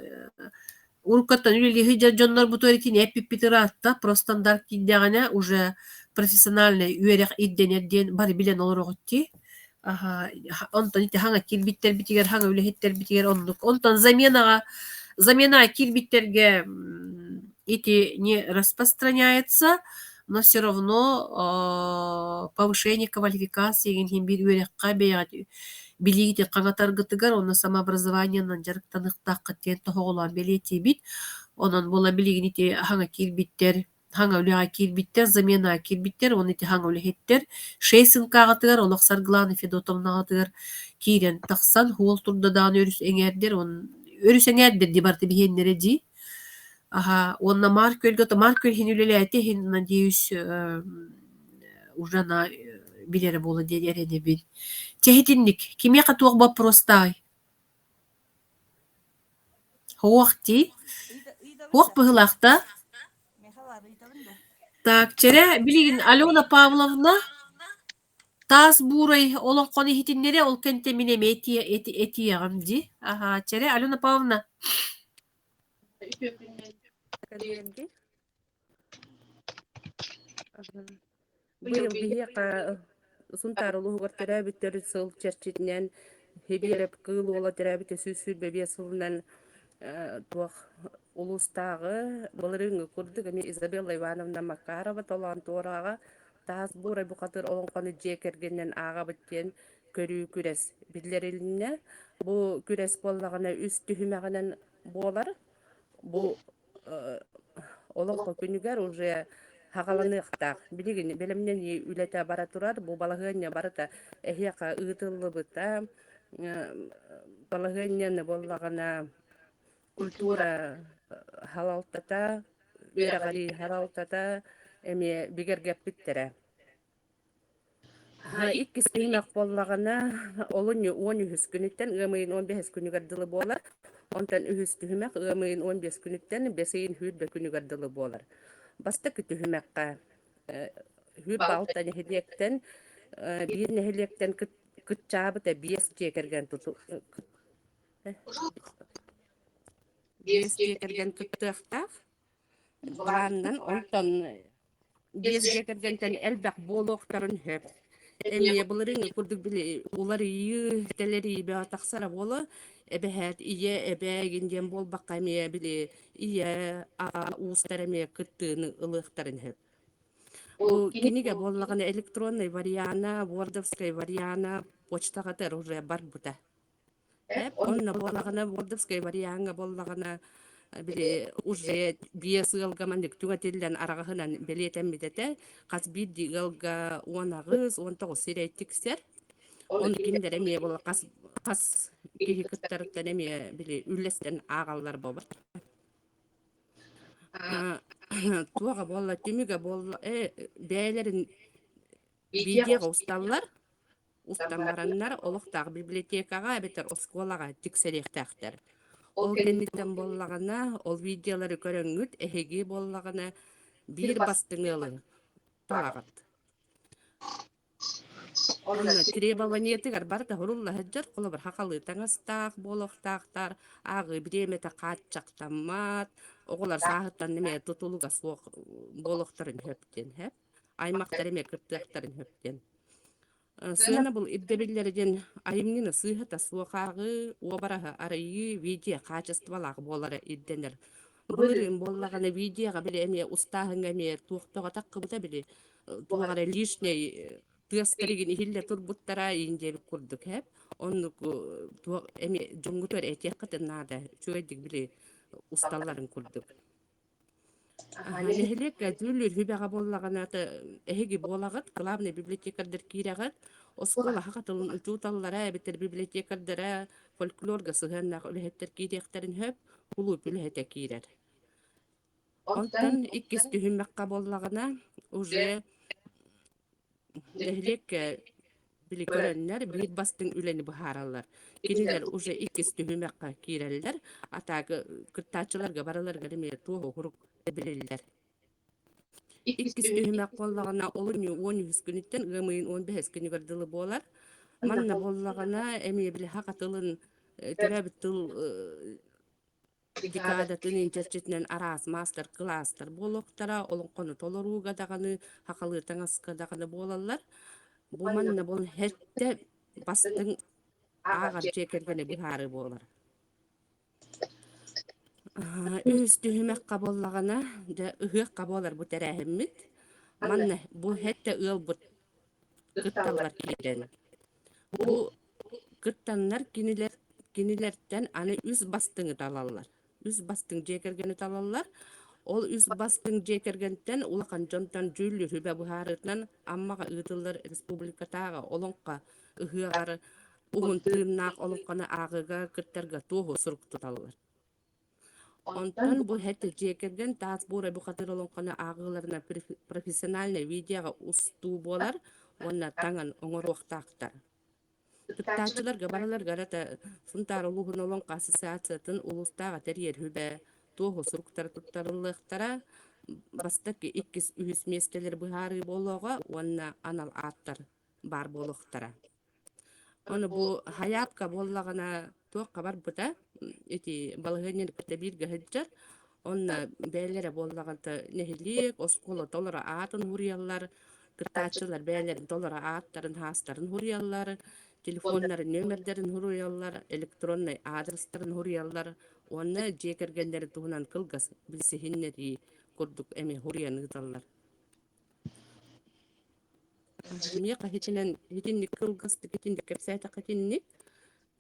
уруккаттан үлэлии сылдьар дьоннорбутугар итини эппиппит ыраатта, профстандарт киирдэҕинэ уже профессиональный үөрэх ирдэнэр диэн бары билэн олороҕут дии. Аһа, онтон ити хаҥа киирбиттэрбитигэр, хаҥа үлэһиттэрбитигэр оннук. Онтон заменаҕа заменаҕа киирбиттэргэ ити не распространяется, но все равно повышение квалификации иһин биир үөрэххэ бэйэҕит билиигитин хаҥатаргытыгар уонна самообразованиенан дьарыктаныахтааххыт диэн тоһоҕолоон бэлиэтиибит. Онон буола билигин ити хаҥа киирбиттэр хаҥа үлэҕэ киирбиттэр, заменаҕа киирбиттэр уонна ити хаҥа үлэһиттэр шесть НК-ҕытыгар олох Саргылана Федотовнаҕытыгар киирэн тахсан хуол турда даҕаны өрүс эҥээрдэр уон өрүс эҥээрдэр дии барыта биһиэннэрэ дии. Аһа уонна Маар Күөлгэ Маар Күөл иһин үлэлээтэ иһин надеюсь уже на билэрэ буолуо диэн эрэнэбин. Чэ итинник кимиэхэ туох боппуруостааҕый? Суох дии. Суох быһыылаах да? Так, чэрэ билигин Алена Павловна. Таас Буурай олоҥхону иһитиннэрэ, ол кэнтэ мин эмиэ этиэҕим дии. Аһаа, чэрэ, Алена Павловна. Быйыл биһиэхэ Сунтаар улууһугар төрөөбүт төрүт сыл чэрчитинэн Хибиэрэп Кыыл Уола төрөөбүтэ 125 сылынан туох улуустааҕы былырыыҥҥы курдук эмиэ Изабелла Ивановна Макарова толоон туорааҕа Таас Буурай бухатыыр олоҥхону дьиэ кэргэнинэн ааҕабыт диэн көрүү күрэс биллэрилиннэ. Бу күрэс буоллаҕына үс түһүмэҕинэн буолар. Бу олоҥхо күнүгэр уже хаҕаланыахтаах. Билигин бэлэмнэнии үлэтэ бара турар. Бу балаһыанньа барыта эһиэхэ ыытыллыбыта. Балаһыанньаны буоллаҕына культура халалтата, үөрэҕирии халалтата эмиэ бигэргэппиттэрэ. Иккис түһүмэх буоллаҕына, олунньу 13 күнүттэн ыам ыйын 15 күнүгэр дылы буолар. Онтон үһүс түһүмэх ыам ыйын 15 күнүттэн бэс ыйын сүүрбэ күнүгэр дылы буолар. Бастакы түһүмэххэ 26 нэһилиэктэн биир нэһилиэктэн кытчаабыта биэс дьиэ кэргэн биэс дьиэ кэргэн кыттыахтаах. Былаанынан онтон биэс дьиэ кэргэнтэн элбэх буолуохтарын сөп. Эмиэ былырыыҥҥы курдук били уларыйыы, тэлэрийии бөҕө тахсара буолуо. Эбэһээт ийэ, эбээ игин диэн буолбакка эмиэ били ийэ, аҕа уустар эмиэ кыттыыны ылыахтарын сөп. Бу кинигэ буоллаҕына электроннай вариана, вордовскай вариана почтаҕытыгар уже барбыта. Эп онно буоллаҕына Вордовскай вариаҥҥа буоллаҕына били уже биэс ыалга маннык түҥэтиллэн араҕаһынан бэлиэтэммит этэ. Хас биирдии ыалга 18, 19 сирэй тиксэр. Ону кинилэр эмиэ буола хас хас киһи кыттарыттан эмиэ били үллэстэн ааҕаллар буолбат. Туоҕа буолла, түмүгэ буолла, э, бэйэлэрин видеоҕа усталлар. Устан бараннар олохтоох библиотекаҕа эбэтэр оскуолаҕа тиксэриэхтээхтэр. Ол кэнниттэн буоллаҕына, ол видеолары көрөҥҥүт, эһиги буоллаҕына биир бастыҥ ыалы талаҕыт. Онно требованиетыгар барыта сурулла сылдьар, холобур, сахалыы таҥастаах буолуохтаахтар, ааҕыы бириэмэтэ хааччахтаммат, оҕолор сааһыттан эмиэ тутулуга суох буолуохтарын сөп диэн сөп. Аймахтар эмиэ кыттыахтарын сөп диэн. Сыанабыл ирдэбиллэрэ диэн айымньыны сыыһата суох ааҕыы, уобараһы арыйыы, видео хаачыстыбалаах буолара ирдэнэр. Былырыын буоллаҕына видеоҕа били эмиэ устааһыҥҥа эмиэ туох бөҕө таххыбыта били туох эрэ лишний тыас тэригин иһиллэ турбуттара иин диэбит курдук һэп. Оннук туох эмиэ дьоҥҥутугар этиэххитин наада үчүгэйдик били усталларын курдук. Нэһилиэккэ дьүүллүүр сүбэҕэ буоллаҕына эһиги буолаҕыт, главный библиотекардар киирэҕит, оскуола саха тылын учууталлара эбэтэр библиотекардара фольклорга сыһыаннаах үлэһиттэр киириэхтэрин сөп, кулууп үлэһитэ киирэр. Онтон иккис түһүмэххэ буоллаҕына уже Нэһилиэккэ били көрөннөр биир бастыҥ үлэни быһаараллар. Кинилэр уже иккис түһүмэххэ киирэллэр, а так кыттааччыларга барыларыгар эмиэ туоһу сурук бэриллэр. Иккис түһүмэх буоллаҕына олунньу 13 күнүттэн ыам ыйын 15 күнүгэр дылы буолар. Манна буоллаҕына эмиэ били саха тылын төрөөбүт тыл Декадатын чэрчитинэн араас маастар-кылаастар буолуохтара, олоҥхону толорууга даҕаны, сахалыы таҥаска даҕаны буолаллар. Бу манна буолан эрдэ бастыҥ ааҕар дьиэ кэргэни быһаарыы буолар. Үһүс түһүмэххэ буоллаҕына, дьэ ыһыахха буолар бу тэрээһиммит. Манна бу сэттэ ыалбыт кытталлар киирэн. Бу кыттаннар кинилэр кинилэртэн аны үс бастыҥы талаллар. Үс бастыҥ дьиэ кэргэни талаллар. Ол үс бастыҥ дьиэ кэргэнтэн улахан дьонтон дьүүллүүр сүбэ быһаарыытынан Аммаҕа ыытыллар республикатааҕы олоҥхо ыһыаҕар уһун тыыннаах олоҥхону ааҕыыга кыттарга туоһу сурук туталлар. Онтон бу һэт дьиэ кэргэн таас буурай бухатыыр олоҥхону ааҕыыларынан профессиональнай видеоҕа устуу буолар уонна таҥан оҥоруохтаахтар. Кыттааччыларга барыларыгар это Сунтаар улууһун Олоҥхо ассоциациятын улуустааҕы тэрийэр сүбэ туоһу суруктара туттарыллыахтара, бастакы, иккис, үһүс миэстэлэри быһаарыы буолуоҕа уонна анал ааттар. баар буолуохтара. Ону бу хайаапка буоллаҕына туохха барбыта ити балаһыанньаны кытта бииргэ сылдьар. Онно бэйэлэрэ буоллаҕына нэһилиэк, оскуола толоро аатын суруйаллар, кыттааччылар бэйэлэрин толоро ааттарын, хаастарын суруйаллар, телефоннарын нүөмэрдэрин суруйаллар, электроннай аадырыстарын суруйаллар уонна дьиэ кэргэннэрин туһунан кылгас билсиһиннэрии курдук эмиэ суруйан ыыталлар. Миэхэ итинэн итинник кылгастык итинник кэпсээтэххэ итинник.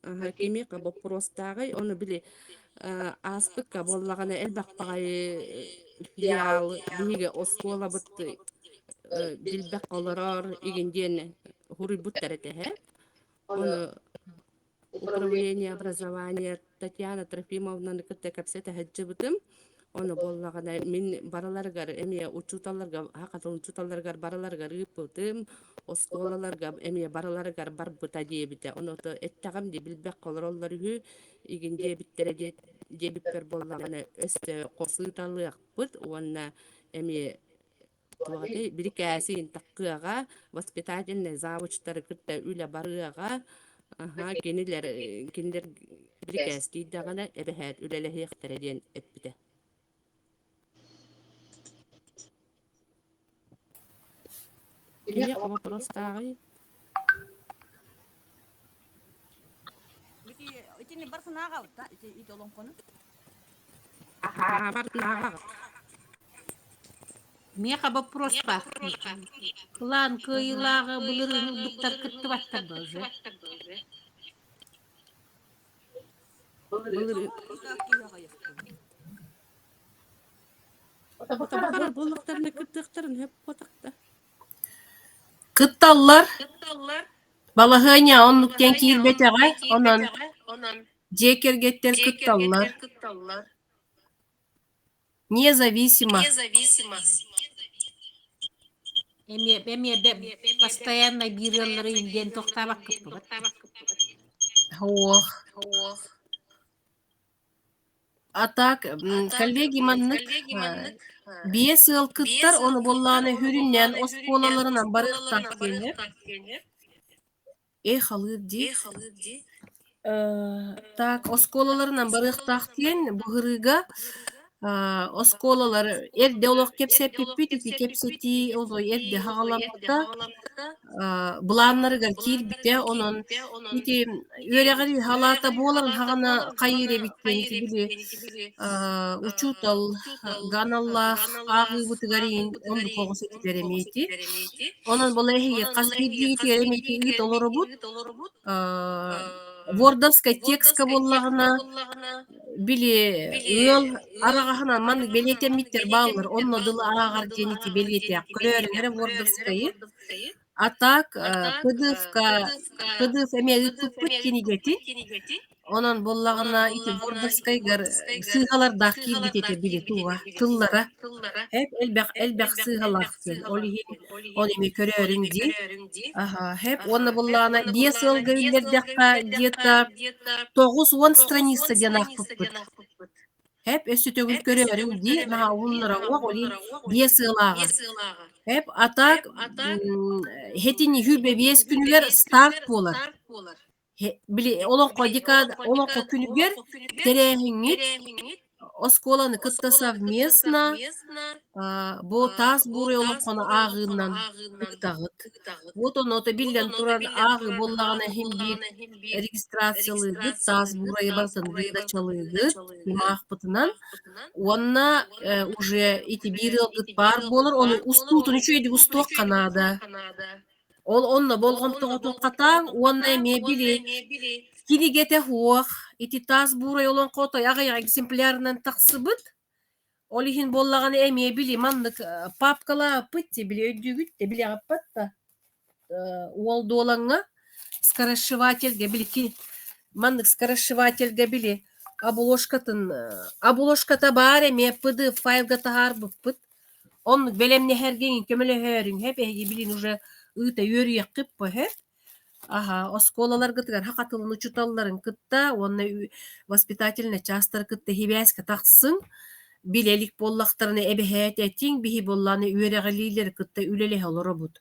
Аһа, кимиэхэ боппуруостааҕый, ону били ааспыкка буоллаҕына элбэх баҕайы филиал биһиги оскуолабыт билбэккэ олорор игин диэн суруйбуттар этэ эһэ. Ону Управление образования Татьяна Трофимовнаны кытта кэпсэтэ сылдьыбытым. Ону буоллаҕына мин барыларыгар эмиэ учууталларга саха учууталларыгар барыларыгар ыыппытым, оскуолаларга эмиэ барыларыгар барбыта диэбитэ. Ону эттэҕим дии билбэккэ олороллор үһү, игин диэбиттэрэ диэбиппэр буоллаҕына өссө хос ыыталыахпыт уонна эмиэ Туох бирикээси таккыаҕа, воспитательнай завучтары кытта үлэ барыаҕа, аһа, кинилэр кинилэр бирикээс тиийдэҕинэ эбэһээт үлэлэһиэхтэрэ диэн эппитэ. Кимиэхэ боппуруостааҕый? Итини барытын ааҕабыт да ити ити олоҥхону? Аһаа, барытын ааҕаҕыт. Миэхэ боппуруос баар. Кылаан кыайыылааҕы былырыын ылбыттар кыттыбаттар да уже. Былырыын Баҕарар буоллахтарына кыттыахтарын сөп буотах да. Кытталлар. Балаһыанньа оннук диэн киирбэтэҕэ, онон дьиэ кэргэттэр кытталлар. Независимо. Эмиэ эмиэ постоянно биир ыаллары диэн тохтообоккуппут. Суох. А так, коллеги маннык биэс ыал кыттар, ону буоллаҕына сүрүннээн оскуолаларынан барыахтаах диэннэр. Эх, халыыр дии. Так, оскуолаларынан барыахтаах диэн быһырыыга оскуолалар эрдэ олох кэпсэппиппит, ити кэпсэтии олой эрдэ хаҕаламмыта, былааннарыгар киирбитэ, онон ити үөрэҕирии халаата буоларын хаҕана хайыыр эбит диэн ити били учуутал аналлаах ааҕыыбытыгар иин оннук оҕус этилэр эмиэ ити. Онон була эһиги хас биирдиигитигэр эмиэ ити ыыта олоробут. Вордовскай текстка буоллаҕына били ыал араҕаһынан маннык бэлиэтэммиттэр бааллар, онно дылы ааҕар диэн ити бэлиэтээх. Көрөөрүҥ эрэ Вордовскайы. А так PDF-ка PDF эмиэ ыыппыппыт кинигэтин. Онон буоллаҕына ити Вордовскайгар сыыһалардаах киирбит этэ били туга тыллара. Эп элбэх элбэх сыыһалаах диэн. Ол иһин ол эмиэ көрөөрүҥ дии. Аха, хэп уонна буоллаҕына биэс ыалга үллэрдэххэ где-то 90 страница диэн аахпыппыт. Хэп өссө төгүл көрөөрүҥ дии, наһаа уһуннара уох, ол иһин биэс ыалааҕар. Хэп а так хэтини хүбэ биэс күнүгэр старт буолар. Били олоҥхо декада олоҥхо күнүгэр тэрээһиҥҥит оскуоланы кытта совместно бу таас буруй олоҥхону ааҕыынан ыытаҕыт. Вот ону биллэн туран ааҕыы буоллаҕына иһин биир регистрациялыыгыт, таас буурайы барытын выдачалыыгыт кумаахпытынан уонна уже ити биир ыалгыт баар буолар, ону устуутун үчүгэйдик устуохха наада. Ол онно болҕомтоҕутун хатааҥ уонна эмиэ били кинигэтэ суох, ити таас буурай олоҥхото аҕыйах экземплярынан тахсыбыт. Ол иһин буоллаҕына эмиэ били маннык папкалааппыт дии, били өйдүүгүт да билэҕиппэт да уол дуолаҥҥа скоросшивательгэ били маннык скоросшивательгэ били обложкатын обложката баар эмиэ pdf файлга таһаарбыппыт. Оннук бэлэмнэһэргин көмөлөһөөрүҥ һэп эһиги билин уже ыыта үөрүйэххит һэп Аһа, оскуолаларгытыгар саха тылын учууталларын кытта уонна воспитательнай чаастары кытта сибээскэ тахсыҥ. Билэ илик буоллахтарына эбэһээт этиҥ, биһи буоллаҕына үөрэҕилиилэри кытта үлэлэһэ олоробут.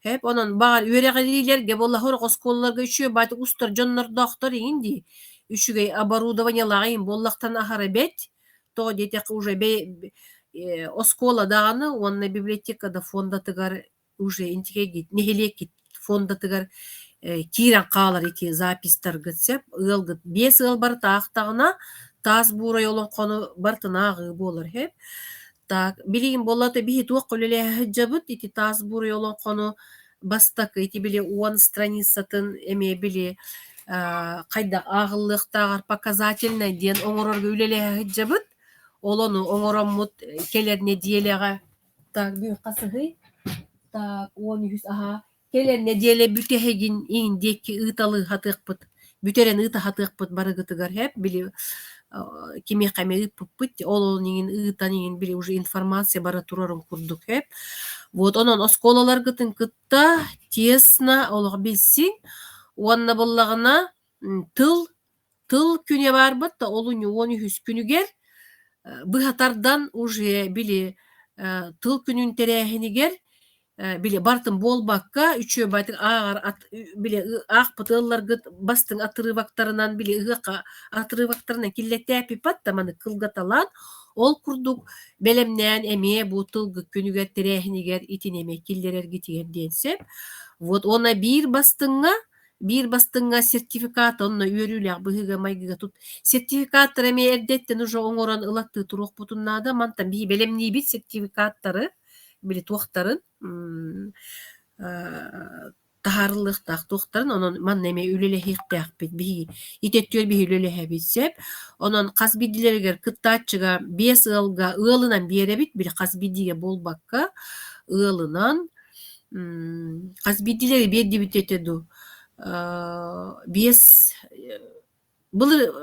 Хэп онон баҕар үөрэҕириилэргэ буолла сорох оскуолаларга үчүгэй баайдык устар дьоннордоохтор иҥин дии. Үчүгэй оборудованиелаах иҥин буоллахтарына аһара бэт. Тоҕо диэтэххэ уже бэйэ оскуола даҕаны уонна библиотека да фондатыгар уже интигэйгит нэһилиэккит фондатыгар киирэн хаалар ити записьтаргыт сөп ыалгыт биэс ыал барыта аахтаҕына таас буурай олоҥхону барытын ааҕыы буолар сөп так билигин буоллата биһи туохха үлэлэһэ сылдьабыт ити таас буурай олоҥхону бастакы ити били уон страницатын эмиэ били хайдах ааҕыллыахтааҕар показательнай диэн оҥорорго үлэлэһэ сылдьабыт ол ону оҥороммут кэлэр нэдиэлэҕэ Так, бүгүн хасыһый? Так, 13 аһаа. Кэлэр нэдиэлэ бүтэһигин иин диэки ыыталыы сатыахпыт. Бүтэрэн ыыта сатыахпыт барыгытыгар һэп били кимиэхэ эмэ ыыппыппыт ол ол иҥин ыытан иҥин били уже информация бара турарын курдук һэп. Вот онон оскуолаларгытын кытта тесно олох билсиҥ уонна буоллаҕына тыл Тыл күнэ баарбыт да олунньу 13 күнүгэр быһа тардан уже били тыл күнүн тэрээһинигэр били бартын буолбакка үчүгэй байтык ааҕар били аахпыт ыалларгыт бастыҥ отрывоктарынан били ыһыахха отрывоктарынан киллэттээппиппат да маны кылгаталаан ол курдук бэлэмнээн эмиэ бу тылгыт күнүгэр тэрээһинигэр итини эмиэ киллэрэргитигэр диэн сөп. Вот уонна биир бастыҥҥа Биир бастыҥҥа сертификат онно үөрүүлээх быһыыга-майгыга тут сертификаттары эмиэ эрдэттэн уже оҥорон ылаттыы туруохпутун наада. Мантан биһи бэлэмниибит сертификаттары, били туохтарын таһаарыллыахтаах туохтарын, онон манна эмиэ үлэлэһиэхтээхпит биһиги. Ити өттүгэр биһи үлэлэһэбит сөп. Онон хас биирдиилэригэр кыттааччыга биэс ыалга ыалынан биэрэбит, били хас биирдиигэ буолбакка ыалынан Хас биирдиилэри биэрдибит этэ дуу, биэс былыр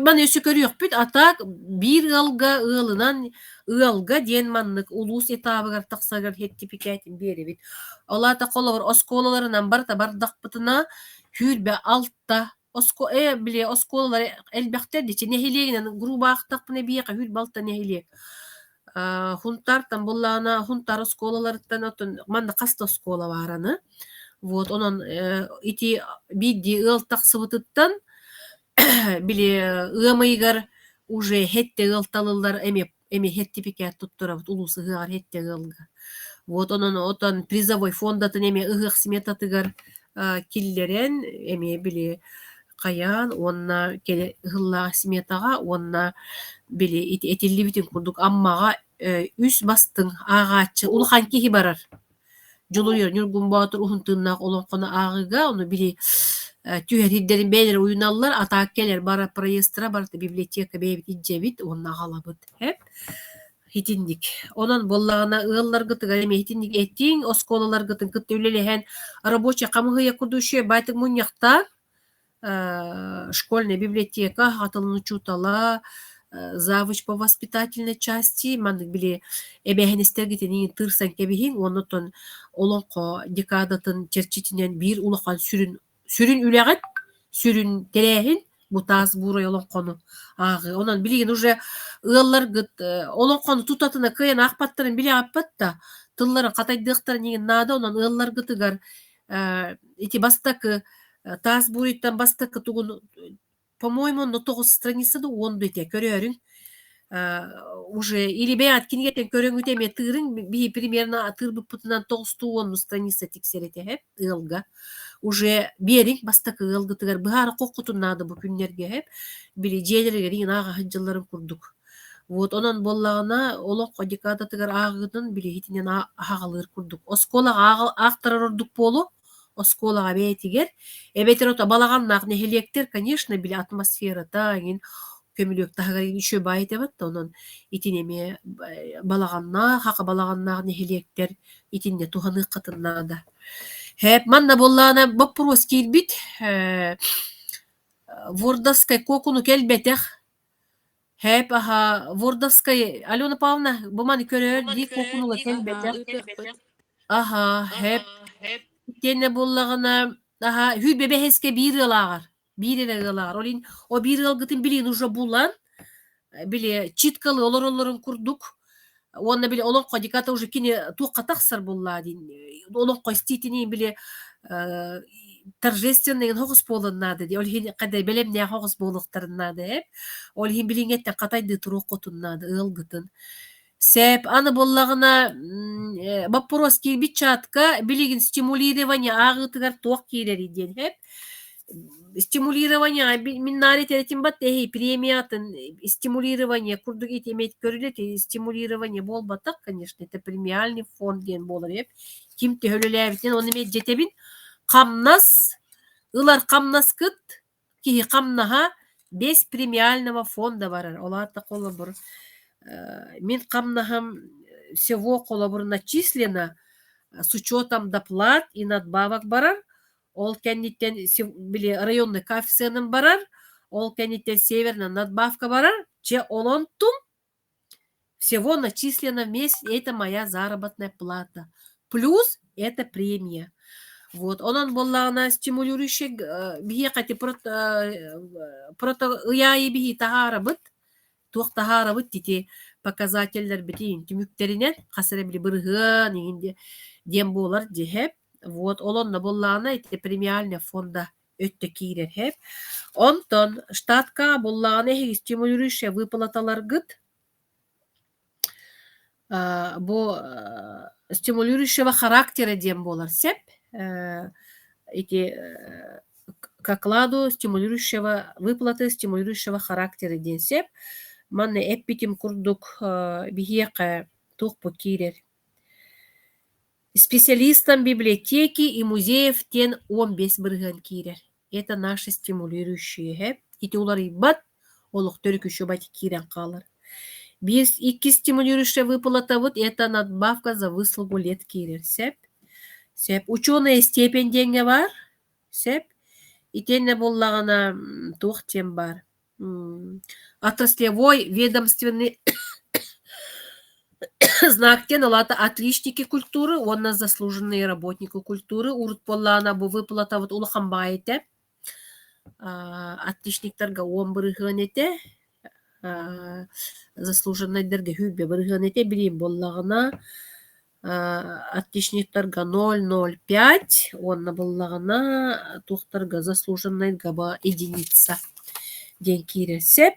маны өссө көрүөхпүт, а так биир ыалга ыалынан ыалга диэн маннык улуус этабыгар тахсарыгар сертификатын биэрэбит. Ол аата холобур оскуолаларынан барыта бардахпытына 26 били оскуолалар элбэхтэр дии нэһилиэгинэн грубо аахтахпына биһиэхэ 26 нэһилиэк. Хунтаартан буоллаҕына Хунтаар оскуолаларыттан оттон манна хас да оскуола баар аны. Вот онон ити биирдии ыал тахсыбытыттан били ыам ыйыгар уже сэттэ ыал талыллар эмиэ эмиэ сертификат туттарабыт улуус ыһыаҕар сэттэ ыалга. Вот онон отон призовой фондатын эмиэ ыһыах сметатыгар киллэрэн эмиэ били хайаан уонна кэлэ ыһыллаах сметаҕа уонна били ити этиллибитин курдук Аммаҕа үс бастыҥ ааҕааччы улахан киһи барар. Дьулуйар Ньургун Боотур уһун тыыннаах олоҥхону ааҕыыга ону били түһэр сирдэрин бэйэлэрэ уйуналлар, а так кэлэр бара проездтара барыта библиотека бэйэбит илдьэбит уонна аҕалабыт. Эп итинник. Онон буоллаҕына ыалларгытыгар эмиэ итинник этиҥ, оскуолаларгытын кытта үлэлэһэн рабочай хамыыһыйа курдук үчүгэй баайтык мунньахтаан школьная библиотека аҕатын учуутала, завуч по воспитательной части маннык били эбээһинэстэргитин тыырсан кэбиһиҥ уонна оттон олоҥхо декадатын чэрчитинэн биир улахан сүрүн сүрүн үлэҕит, сүрүн тэрээһин бу таас буурай олоҥхону ааҕыы. Онон билигин уже ыалларгыт олоҥхону тутатына кыайан аахпаттарын билэ-ааппат да, тылларын хатайдыахтарын иһин наада, онон ыалларгытыгар ити бастакы таас буруйуттан бастакы тугун по-моему онно тоҕус страница да уон да этэ көрөөрүҥ уже или бэйэҕит кинигэтин көрөҥҥүт эмиэ тыырыҥ биһи примерно тыырбыппытынан тоҕустуу уонну страница тиксэр этэ эһэп ыалга уже биэриҥ бастакы ыалгытыгар быһаара хоххутун наада бу күннэргэ эһэп били дьиэлэригэр иҥин ааҕа сылдьалларын курдук вот онон буоллаҕына олох декадатыгар ааҕыытын билиһитинэн аһаҕалыыр курдук оскуолаҕа аахтарар ордук буолуо оскуолаҕа бэйэтигэр эбэтэр ото балаҕаннаах нэһилиэктэр конечно били атмосферата эҥин көмүлүөк таһыгар үчүгэй баай этэбит да онон итини эмиэ балаҕаннаах аха балаҕаннаах нэһилиэктэр итиннэ туһаныаххытын наада. Һээп манна буоллаҕына боппуруос киирбит Вордовскай куокуну кэлбэтэх Һээп аһа Вордовскай Алена Павловна бу маны көрөөр дии куокунуга кэлбэтэх. Аһа һээп итиэннэ буоллаҕына аһа сүүрбэ бэһискэ биир ыал ааҕар. Биир эрэ ыал ааҕар. Ол иһин о биир ыалгытын билигин уже булан били читкалы олороллорун курдук. Уонна били олоҥхо деката уже кини туохха тахсар буоллаа диин олоҥхо истиитинии били торжественный оҕус буолан наада дии. Ол иһин хада бэлэмнээх оҕус буолуохтарын наада ээ. Ол иһин билиҥҥэттэн хатайдыы туруоххутун наада ыалгытын. Сэп аны буоллаҕына боппуруос киирбит чатка билигин стимулирование ааҕыытыгар туох киирэрий диэн эп. Стимулирование мин наар этэритим бат эһи премиятын стимулирование курдук итимет көрүлэти стимулирование буолбатах конечно это премиальный фонд диэн буолар эп ким төһөлөлөөбүтүн оны меджетэбин хамнас ылар хамнаскыт киһи хамнаһа без премиального фонда барар. Ол аата холобур, мин хамнаһым всего холобур начислено с учетом доплат и надбавок барар. Ол кэнниттэн били районный коэффициеным барар, ол кэнниттэн северная надбавка барар. Чэ, онон тум всего начислено в месяц, это моя заработная плата. Плюс это премия. Вот. Онон буоллаҕына стимулирующий биһиэхэ ити прото ыйаайы биһи таһаарабыт, туох таһаарабыт ити показателлэрбитин түмүктэринэн хас эрэ били бырыһыан иһин диэн буолар дьиһэ. Вот. Ол онно буоллаҕына ити премиальный фонда өттө киирэр һэп. Онтон штатка буллаҕына эһиги стимулирующая выплаталаргыт бу стимулирующего характера диэн буолар сөп. Ити к окладу стимулирующего выплаты стимулирующего характера диэн сөп. Манна эппитим курдук биһиэхэ туох бу киирэр Специалистам библиотеки и музеев диэн 15% киирэр. Это наши стимулирующие. Ити уларыйбат, олох төрүкүчүбат киирэн хаалар. Биир икки стимулирующая выплатабыт это надбавка за выслугу лет киирэр. Сөп. Сөп. Ученая степень диэҥҥэ баар. Сөп. Итиэннэ буоллаҕына туох диэн баар. Отраслевой ведомственный знак диэн ол аата отличники культуры уонна заслуженные работники культуры урут буоллаҕына бу выплатабыт улахан баай этэ. Отличниктарга 10% этэ, заслуженнайдарга 20% этэ билиим буоллаҕына отличниктарга 0,05 уонна буоллаҕына туохтарга заслуженнайга единица диэн киирэр сөп.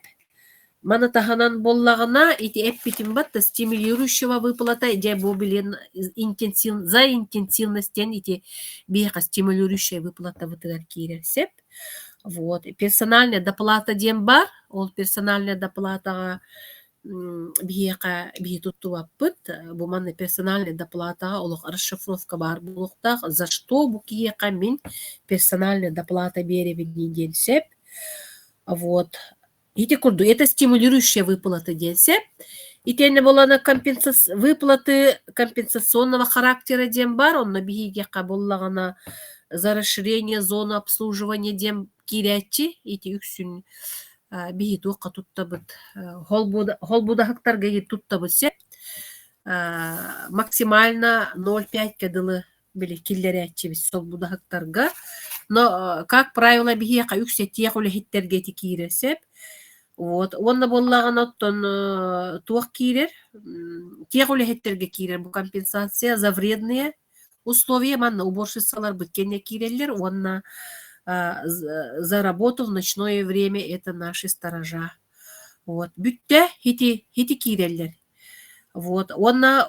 Маны таһынан буоллаҕына ити эппитим батта стимулирующего выплата дьэ бу билин интенсив за интенсивность диэн ити биһиэхэ стимулирующая выплатабытыгар киирэр сөп. Вот персональная доплата диэн баар. Ол персональная доплатаҕа биһиэхэ биһи туттубаппыт. Бу манна персональный доплатаҕа олох расшифровка баар буолуохтаах. За что бу киһиэхэ мин персональная доплата биэрэбин диэн сөп. Вот. Ити курдук, это стимулирующая выплата диэн сөп. Итиэннэ буолана выплаты компенсационного характера диэн баар, онно биһиэхэ буоллаҕына за расширение зоны обслуживания диэн киирээччи, ити үксүн биһи туохха туттабыт холбудаһыктарга туттабыт сөп максимально 0,5-ке дылы били киллэрээччибит солбудаһыктарга но как правило биһиэхэ үксэтиэх үлэһиттэргэ ити киирэр сөп вот уонна буоллаҕына оттон туох киирэр тех үлэһиттэргэ киирэр бу компенсация за вредные условия манна уборщицаларбыт кэннэ киирэллэр уонна за работу в ночное время это наши сторожа. Вот. Бүттэ ити ити киирэллэр. Вот. Уонна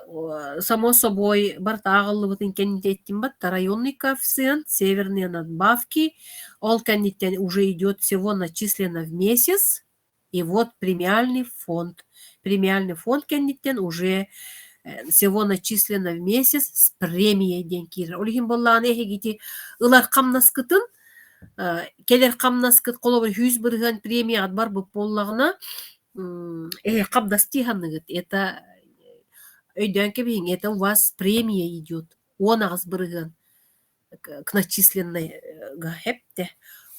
само собой барыта ааҕыллыбытын кэнниттэн батта районный коэффициент, северные надбавки, ол кэнниттэн уже идет всего начислено в месяц, И вот премиальный фонд. Премиальный фонд кэнниттэн уже всего начислено в месяц с премией диэн киирэр. Ол иһин буоллаҕына эһигити ылар хамнаскытын кэлэр хамнаскыт холобур 100% премияҕыт барбыт буоллаҕына эһи хамнас дии Это өйдөөн кэбиһиҥ, это у вас премия идет. 18% к начисленнойга эптэ.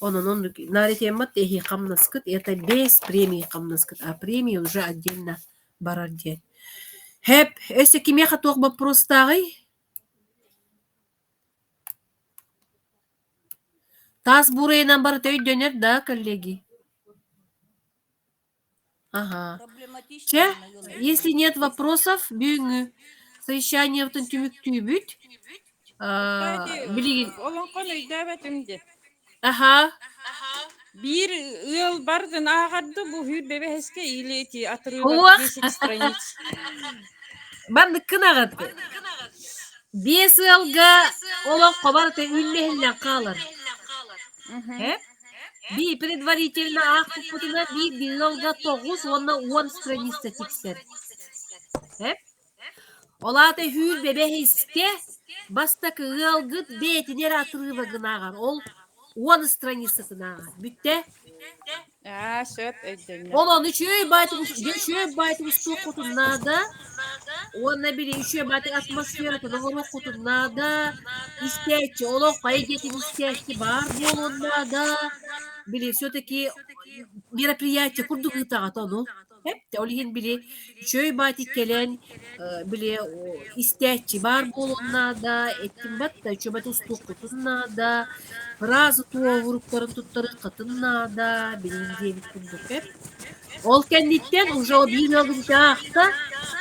Онон оннук наар этиэммат эһи хамнаскыт это без премии хамнаскыт, а премия уже отдельно барар диэн. Хэп, өссө кимиэхэ туох боппуруостааҕый? Таас буурайынан барыта өйдөнөр да, коллеги? Аха. Проблема. Чэ, если нет вопросов, бүгүҥҥү совещаниебытын түмүктүүбүт. Билигин Олоҥхон өйдөөбөтүм дии. Аха. Биир ыал бардын ааҕарды бу үһүр бэбэһэскэ или эти отрывок Уох. 10 страниц. Манныккын аҕыт. Биэс ыалга олоҥхо барыта үллэһиллэн хаалар. Э? Бии предварительно аахпыппытына биир ыалга 90 страница тиксэр. Э? Ол аата үһүүр бэбэһискэ бастакы ыалгыт бэйэтин эрэ отрывогын ааҕар. Ол 10 страницатын ааҕар. Бүттэ? Аа, сөп, өйдөннө. Ол ону үчүгэй баайтык үчүгэй баайтык устуоххутун наада. Уонна били үчүгэй баайтык атмосфератын оҥоруоххутун наада. Истээччи, олох эйгэтин истээччи баар буолуон наада. Били все-таки мероприятие курдук ыытаҕыт ону. Эптэ ол иһин били үчүгэй баайтык кэлэн били истээччи баар буолуон наада, эттим батта үчүгэй баайтык устуоххутун наада, фраза туоһуруктарын туттарыаххытын наада, билин диэбит курдук эп. Ол кэнниттэн уже биир ыалгытын аахта,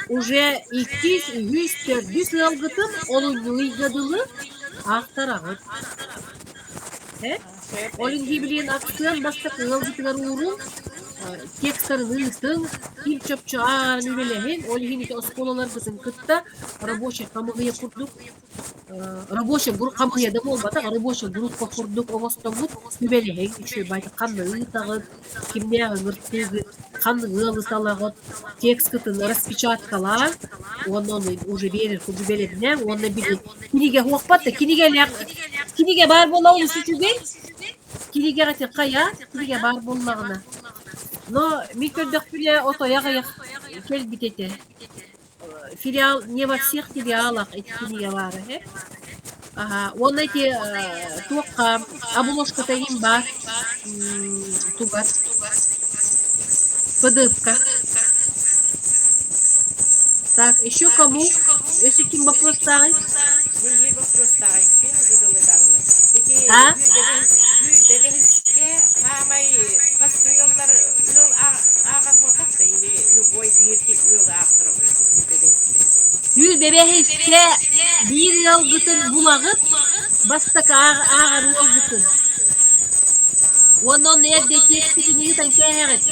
уже иккис, үһүс, төрдүс ыалгытын олунньу ыйга дылы аахтараҕыт. Э? Ол иһин билигин акциан бастакы ыалгытыгар уурун, текстарын ыытыҥ, ким чопчу ааҕарын үлэлэһин, ол иһин ити оскуолаларгытын кытта рабочай хамыыһыйа курдук рабочая группа хамыыһыйа да буолбатах, рабочая группа курдук оҥостоммут сүбэлэһиҥ, үчүгэй баайдык ханна ыытаҕыт, кимнээх ыҥыртыыгыт, ханнык ыалы талаҕыт, текскытын распечаткалаан уонна ону уже биэрэр курдук бэлэмнээҥ уонна били кинигэ уохпат да кинигэлээх кинигэ баар буолла олус үчүгэй кинигэҕэ ити хайа кинигэ баар буоллаҕына но мин көрдөхпүнэ отой аҕыйах кэлбит этэ филиал не во всех филиалах ити кинигэ баара үһү Аха уонна ити туохха обложката иһин баар тугар ПДФ-ка Так, еще кому? Өссө ким боппуруостааҕый? Мин биир боппуруостааҕый. Ким ыгылыдарылы? Ити А? бэбэһискэ хаамай бастыҥ ыаллар ыал ааҕар буолтах да или любой биир ыал аахтара бэбэһискэ? Түүл бэбэһискэ биир ыалгытын булаҕыт, бастакы ааҕар ыалгытын. Уонна онно эрдэ текститин ыытан кээһэҕит.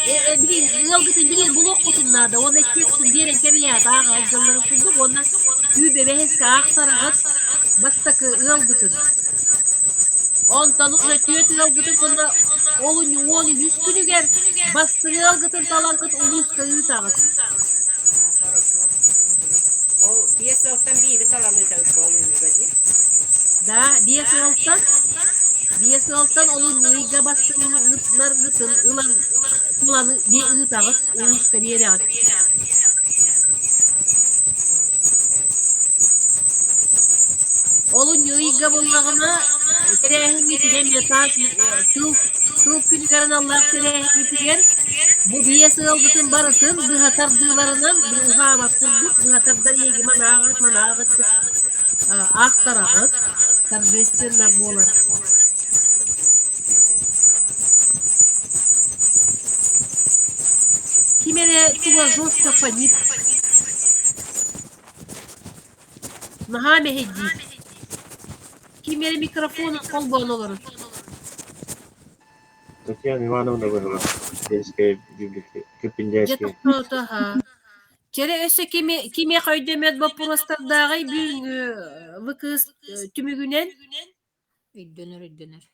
Билин ыалгытын билин булуоххутун наада. Уонна текстин биэрэн кэбиһэҕит ааҕа сылдьалларын курдук уонна түүл бэбэһискэ аахсараҕыт бастакы ыалгытын. Онтон уже түөрт ыалгытын уонна олунньу 13 күнүгэр бастыҥ ыалгытын талаҥҥыт улууска ыытаҕыт. Хорошо. Ол биэс ыалтан биири талан ыытабыт ол үннүгэ дии. Да, биэс ыалтан биэс ыалтан олунньу ыйга бастыҥнаргытын ылан талан ыытаҕыт, улууска биэрэҕит. Олунньу ыйга буоллаҕына тэрээһиҥҥитигэр эмиэ таас тыл тыл күнүгэр аналлаах тэрээһиҥҥитигэр бу биэс ыалгытын барытын быһа тардыыларынан уһаабат курдук быһа тардар эйиги манааҕыт манааҕыт аахтараҕыт торжественно буолар. Ким эрэ туга жестко фонит. Наһаа мэһэйдиир. Ким эрэ микрофонун холбоон олорор. Татьяна Ивановна быһылаах сельская библиотека Дьэ Киппиндээски. тохтоото аһаа. Чэрэ өссө кими кимиэхэ өйдөммөт боппуруостардааҕый бүгүҥҥү ВКС түмүгүнэн? Өйдөнөр, өйдөнөр.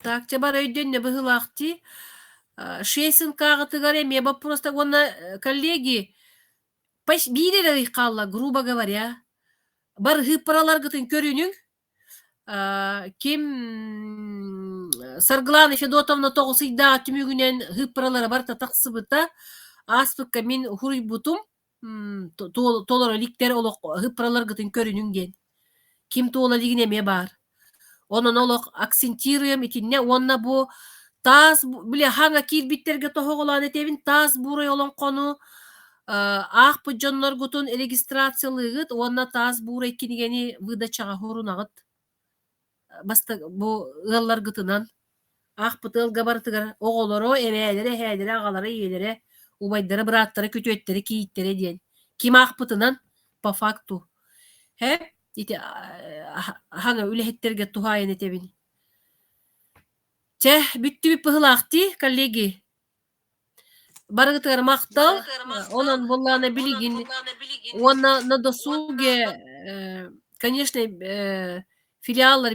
Так, чэ бары өйдөннө быһыылаах дии. Шесинкаҕытыгар эмиэ боппуруостар уонна коллеги биир эрэ ый хаалла, грубо говоря. Бары сыыппараларгытын көрүнүҥ. Ким Саргылана Федотовна тоҕус ыйдаах түмүгүнэн сыыппаралара барыта тахсыбыта. Ааспыкка мин суруйбутум. Толоро иликтэр олох сыыппараларгытын көрүнүҥ диэн. Ким туола илигин эмиэ баар. Онон олох акцентируем итиннэ уонна бу таас били хаҥа киирбиттэргэ тоһоҕолоон этэбин таас буурай олоҥхону аахпыт дьонноргутун регистрациялыыгыт уонна таас буурай кинигэни выдачаҕа хурунаҕыт баста бу ыалларгытынан. Аахпыт ыалга барытыгар оҕолоро, эбээлэрэ, эһээлэрэ, аҕалара, ийэлэрэ, убайдара, бырааттара, күтүөттэрэ, кийииттэрэ диэн. Ким аахпытынан по факту. Һэ ити хаҥа үлэһиттэргэ туһаайан этэбин. Чэ, бүттүбүт быһылаах дии, коллеги. Барыгытыгар махтал. Онон буоллаҕына билигин уонна на досуге, конечно, филиаллар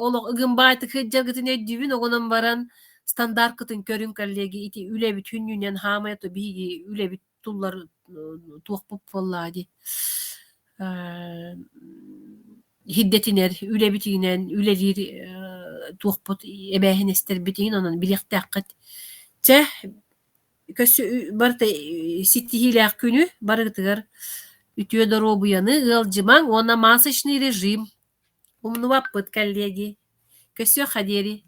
олох ыгымбаайтык сылдьаргытын өйдүүбүн, оҕонон баран стандарткытын көрүҥ, коллеги, ити үлэбит хүннүүнэн хаамай то биһиги үлэбит туллар туохпут буоллаа дии. Иһирдэтинэр үлэбитинэн үлэлиир туохпут эбээһинэстэрбитин онон билиэхтээххит. Чэ, көссө барыта ситиһиилээх күнү барыгытыгар үтүө доруобуйаны, ыалдьымаҥ уонна масочный режим. Умнубаппыт, коллеги. Көссүөххэ диэри.